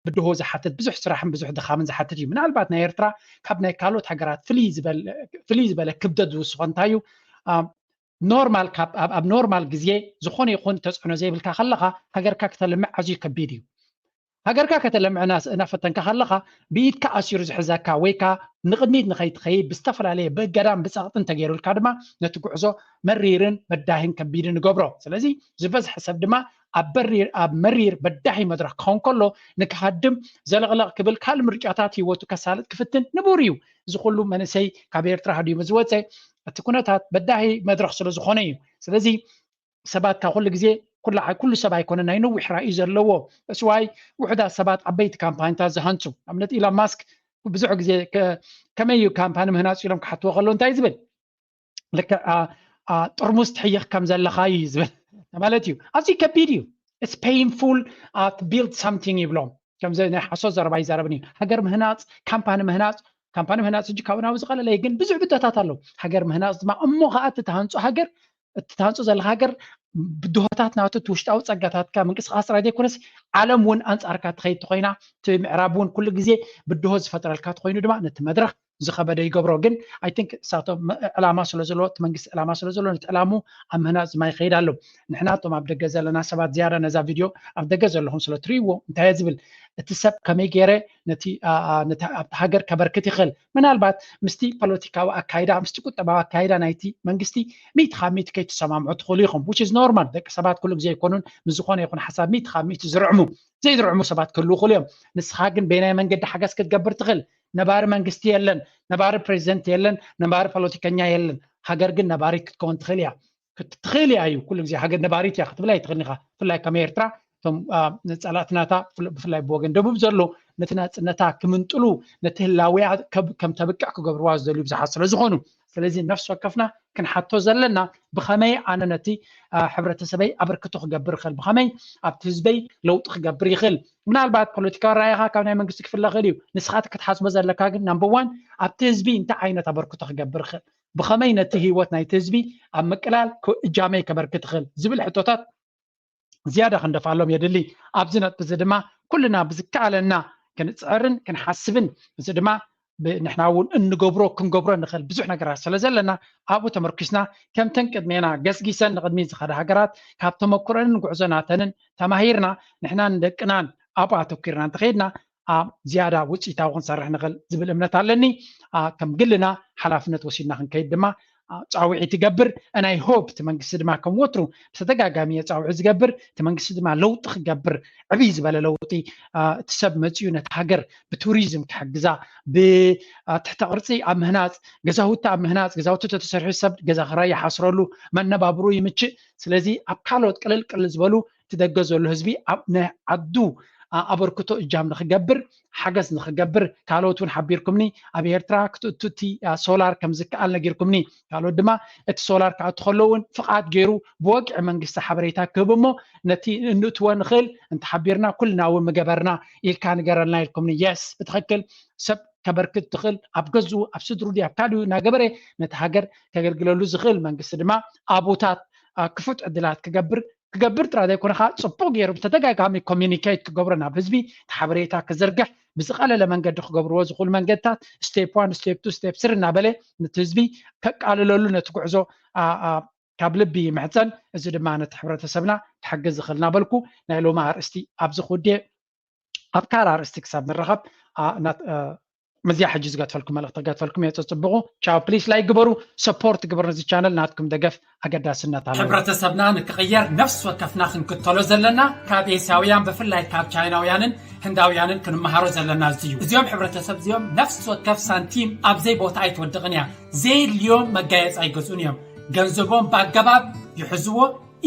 ብድሆ ዝሓትት ብዙሕ ስራሕን ብዙሕ ድኻምን ዝሓትት እዩ። ምናልባት ናይ ኤርትራ ካብ ናይ ካልኦት ሃገራት ፍልይ ዝበለ ክብደት ዝውስኾ እንታይ እዩ? ኖርማል ኣብ ኖርማል ግዜ ዝኾነ ይኹን ተፅዕኖ ዘይብልካ ከለኻ ሃገርካ ክተልምዕ ኣዝዩ ከቢድ እዩ። ሃገርካ ከተለምዕ እናፈተንካ ከለኻ ብኢድካ ኣሲሩ ዝሕዘካ ወይ ከዓ ንቕድሚት ንኸይትኸይድ ብዝተፈላለየ ብእገዳን ብፀቕጥን ተገይሩልካ ድማ ነቲ ጉዕዞ መሪርን በዳሂን ከቢድን ይገብሮ። ስለዚ ዝበዝሐ ሰብ ድማ ኣብ መሪር በዳሂ መድረኽ ክኸውን ከሎ ንክሃድም ዘለቕለቕ ክብል ካልእ ምርጫታት ህይወቱ ከሳልጥ ክፍትን ንቡር እዩ። እዚ ኩሉ መንእሰይ ካብ ኤርትራ ሃዲሙ ዝወፀ እቲ ኩነታት በዳሂ መድረኽ ስለ ዝኾነ እዩ። ስለዚ ሰባት ካብ ኩሉ ግዜ ኩሉ ሰብ ኣይኮነ ናይ ነዊሕ ራእዩ ዘለዎ እስዋይ ውሕዳት ሰባት ዓበይቲ ካምፓኒታት ዝሃንፁ ኣብነት ኢሎን ማስክ ብዙሕ ግዜ ከመይ እዩ ካምፓኒ ምህናፅ ኢሎም ክሓትዎ ከሎ እንታይ ዝብል ልክዕ ጥርሙስ ትሕይኽ ከም ዘለኻ እዩ ዝብል ማለት እዩ። ኣዝዩ ከቢድ እዩ። It's painful to build something ይብሎም። ከምዚ ናይ ሓሶት ዘረባ ይዛረብን እዩ። ሃገር ምህናፅ፣ ካምፓኒ ምህናፅ፣ ካምፓኒ ምህናፅ ሕጂ ካብኡ ናብኡ ዝቐለለ እዩ፣ ግን ብዙሕ ብድሆታት ኣለዉ። ሃገር ምህናፅ ድማ እሞ ከዓ እቲ ትሃንፆ ሃገር እቲ ትሃንፆ ዘለኻ ሃገር ብድሆታት ናቱ እቲ ውሽጣዊ ፀጋታትካ ምንቅስቃስ ጥራይ ዘይኮነስ ዓለም እውን ኣንፃርካ ትኸይድ ተኮይና እቲ ምዕራብ እውን ኩሉ ግዜ ብድሆ ዝፈጥረልካ ተኮይኑ ድማ ነቲ መድረክ ዝኸበደ ይገብሮ። ግን I think እሳቶም ዕላማ ስለ ዘለዎ እቲ መንግስቲ ዕላማ ስለ ዘለዎ ነቲ ዕላሙ ኣብ ምህናፅ ድማ ይኸይድ ኣሎ። ንሕና እቶም ኣብ ደገ ዘለና ሰባት ዝያዳ ነዛ ቪድዮ ኣብ ደገ ዘለኹም ስለ ትርእይዎ እንታይ እየ ዝብል እቲ ሰብ ከመይ ገይረ ነቲ ኣብቲ ሃገር ከበርክት ይኽእል ምናልባት ምስቲ ፖለቲካዊ ኣካይዳ ምስቲ ቁጠባዊ ኣካይዳ ናይቲ መንግስቲ ሚእቲ ካብ ሚእቲ ከይትሰማምዑ ትኽእሉ ኢኹም። Which is normal። ደቂ ሰባት ኩሉ ግዜ ኣይኮኑን ምስ ዝኾነ ይኹን ሓሳብ ሚእቲ ካብ ሚእቲ ዝርዕሙ ዘይዝርዕሙ ሰባት ክህልዉ ይኽእሉ እዮም። ንስኻ ግን በየናይ መንገዲ ሓገዝ ክትገብር ትኽእል? ነባሪ መንግስቲ የለን፣ ነባሪ ፕሬዚደንት የለን፣ ነባሪ ፖለቲከኛ የለን። ሃገር ግን ነባሪት ክትከውን ትኽእል እያ። ክትትኽእል እያ እዩ ኩሉ ግዜ ሃገር ነባሪት እያ ክትብል ኣይትኽእልን ኢኻ። ብፍላይ ከም ኤርትራ እቶም ጸላእትናታ ብፍላይ ብወገን ደቡብ ዘሎ ነቲ ናጽነታ ክምንጥሉ ነቲ ህላዊያ ከም ተብቅዕ ክገብርዋ ዝደልዩ ብዙሓት ስለ ዝኾኑ ስለዚ ነፍሲ ወከፍና ክንሓቶ ዘለና ብኸመይ ኣነ ነቲ ሕብረተሰበይ ኣበርክቶ ክገብር ይኽእል ብኸመይ ኣብቲ ህዝበይ ለውጢ ክገብር ይኽእል ምናልባት ፖለቲካዊ ራእይኻ ካብ ናይ መንግስቲ ክፍለ ይኽእል እዩ ንስኻ ክትሓስቦ ዘለካ ግን ናምበር ዋን ኣብቲ ህዝቢ እንታይ ዓይነት ኣበርክቶ ክገብር ይኽእል ብኸመይ ነቲ ህይወት ናይቲ ህዝቢ ኣብ ምቅላል እጃመይ ከበርክት ይኽእል ዝብል ሕቶታት ዝያዳ ክንደፍኣሎም የድሊ ኣብዚ ነጥቢ እዚ ድማ ኩልና ብዝከኣለና ክንፅዕርን ክንሓስብን እዚ ድማ ንሕና እውን እንገብሮ ክንገብሮ ንኽእል ብዙሕ ነገራት ስለ ዘለና ኣብኡ ተመርኪስና ከምተን ቅድሜና ገስጊሰን ንቕድሚት ዝኸዳ ሃገራት ካብ ተመክሮንን ጉዕዞ ናተንን ተማሂርና ንሕናን ንደቅናን ኣብኡ ኣተኪርና እንተኸይድና ኣብ ዝያዳ ውፅኢታዊ ክንሰርሕ ንኽእል ዝብል እምነት ኣለኒ። ከም ግልና ሓላፍነት ወሲድና ክንከይድ ድማ ፃውዒት ይገብር። And I hope እቲ መንግስቲ ድማ ከም ወትሩ ብተደጋጋሚ እየ ፃውዒት ዝገብር። እቲ መንግስቲ ድማ ለውጢ ክገብር ዕብይ ዝበለ ለውጢ እቲ ሰብ መፅኡ ነቲ ሃገር ብቱሪዝም ክሕግዛ ብትሕተ ቅርፂ ኣብ ምህናፅ ገዛውቲ ኣብ ምህናፅ ገዛውቲ ተተሰርሑ ሰብ ገዛ ክራይ ይሓስረሉ መነባብሩ ይምችእ። ስለዚ ኣብ ካልኦት ቅልል ቅልል ዝበሉ እቲ ደገ ዘሎ ህዝቢ ናይ ዓዱ ኣበርክቶ እጃም ንክገብር ሓገዝ ንክገብር ካልኦት እውን ሓቢርኩምኒ ኣብ ኤርትራ ክትእቱ እቲ ሶላር ከም ዝከኣል ነጊርኩምኒ ካልኦት ድማ እቲ ሶላር ክኣቱ ከሎ እውን ፍቓድ ገይሩ ብወግዒ መንግስቲ ሓበሬታ ክህብ እሞ ነቲ እንእትዎ ንኽእል እንተሓቢርና ኩልና እውን ምገበርና ኢልካ ንገረልና ኢልኩምኒ የስ ብትኽክል ሰብ ከበርክት ትኽእል ኣብ ገዝኡ ኣብ ስድሩ ድዩ ኣብ ካልኡ እናገበረ ነቲ ሃገር ከገልግለሉ ዝኽእል መንግስቲ ድማ ኣቦታት ክፉት ዕድላት ክገብር ክገብር ጥራይ ዘይኮነ ከዓ ፅቡቅ ገይሩ ብተደጋጋሚ ኮሚኒኬት ክገብሮ ናብ ህዝቢ እቲ ሓበሬታ ክዝርግሕ ብዝቀለለ መንገዲ ክገብርዎ ዝኽእሉ መንገድታት step one step two step three እናበለ ነቲ ህዝቢ ከቃልለሉ ነቲ ጉዕዞ ካብ ልቢ ይምሕፀን። እዚ ድማ ነቲ ሕብረተሰብና ክሕግዝ ዝኽእል እናበልኩ ናይ ሎሚ ኣርእስቲ ኣብዚ ክውድእ ኣብ ካልእ ኣርእስቲ ክሳብ ንራኸብ፣ ኣ፣ ናት-፣ እ፣ ምስዚኣ ሕጂ ዝገድፈልኩም መልእኽቲ ክገድፈልኩም እየ። ጽጽብቑ። ቻው። ፕሊስ ላይክ ግበሩ፣ ሰፖርት ግበሩ ነዚ ቻነል። ናትኩም ደገፍ ኣገዳስነት ኣለዎ። ሕብረተሰብና ንክቕየር ነፍሲ ወከፍና ክንክተሎ ዘለና ካብ ኤስያውያን ብፍላይ ካብ ቻይናውያንን ህንዳውያንን ክንመሃሮ ዘለና እዚ እዩ። እዚኦም ሕብረተሰብ እዚኦም ነፍሲ ወከፍ ሳንቲም ኣብዘይ ቦታ ኣይትወድቕን እያ። ዘየድልዮም መጋየፂ ኣይገዝኡን እዮም። ገንዘቦም ብኣገባብ ይሕዝዎ፣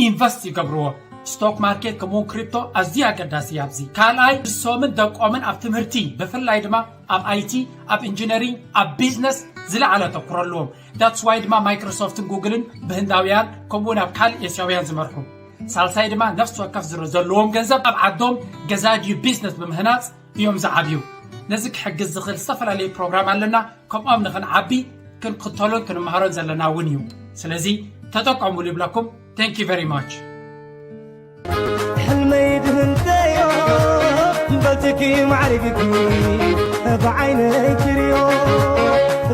ኢንቨስት ይገብርዎ። ስቶክ ማርኬት ከምኡውን ክሪፕቶ ኣዝዩ ኣገዳሲ እዩ ኣብዚ። ካልኣይ ንሶምን ደቆምን ኣብ ትምህርቲ ብፍላይ ድማ ኣብ ኣይቲ፣ ኣብ ኢንጂነሪንግ፣ ኣብ ቢዝነስ ዝለዓለ ኣተኩሮ ኣለዎም። ዳትስ ዋይ ድማ ማይክሮሶፍትን ጉግልን ብህንዳውያን ከምኡውን ኣብ ካልእ ኤስያውያን ዝመርሑ። ሳልሳይ ድማ ነፍሲ ወከፍ ዝረ-፣ ዘለዎም ገንዘብ ኣብ ዓዶም ገዛ ድዩ ቢዝነስ ብምህናፅ እዮም ዝዓብዩ። ነዚ ክሕግዝ ዝኽእል ዝተፈላለዩ ፕሮግራም ኣለና። ከምኦም ንኽንዓቢ ክንክተሎን ክንመሃሮን ዘለና እውን እዩ። ስለዚ ተጠቀሙሉ ይብለኩም። Thank you very much። ሕልመይ ድህንተዮ በልትኪ ማዕሪግኪ ብዓይነይ ክርዮ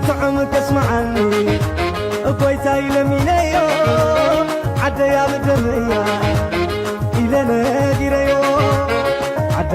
ጥዑም ከስምዓኒ ጎይታይ ለሚነዮ ዓደይ ኣብ ደመያ ኢለ ነጊረዮ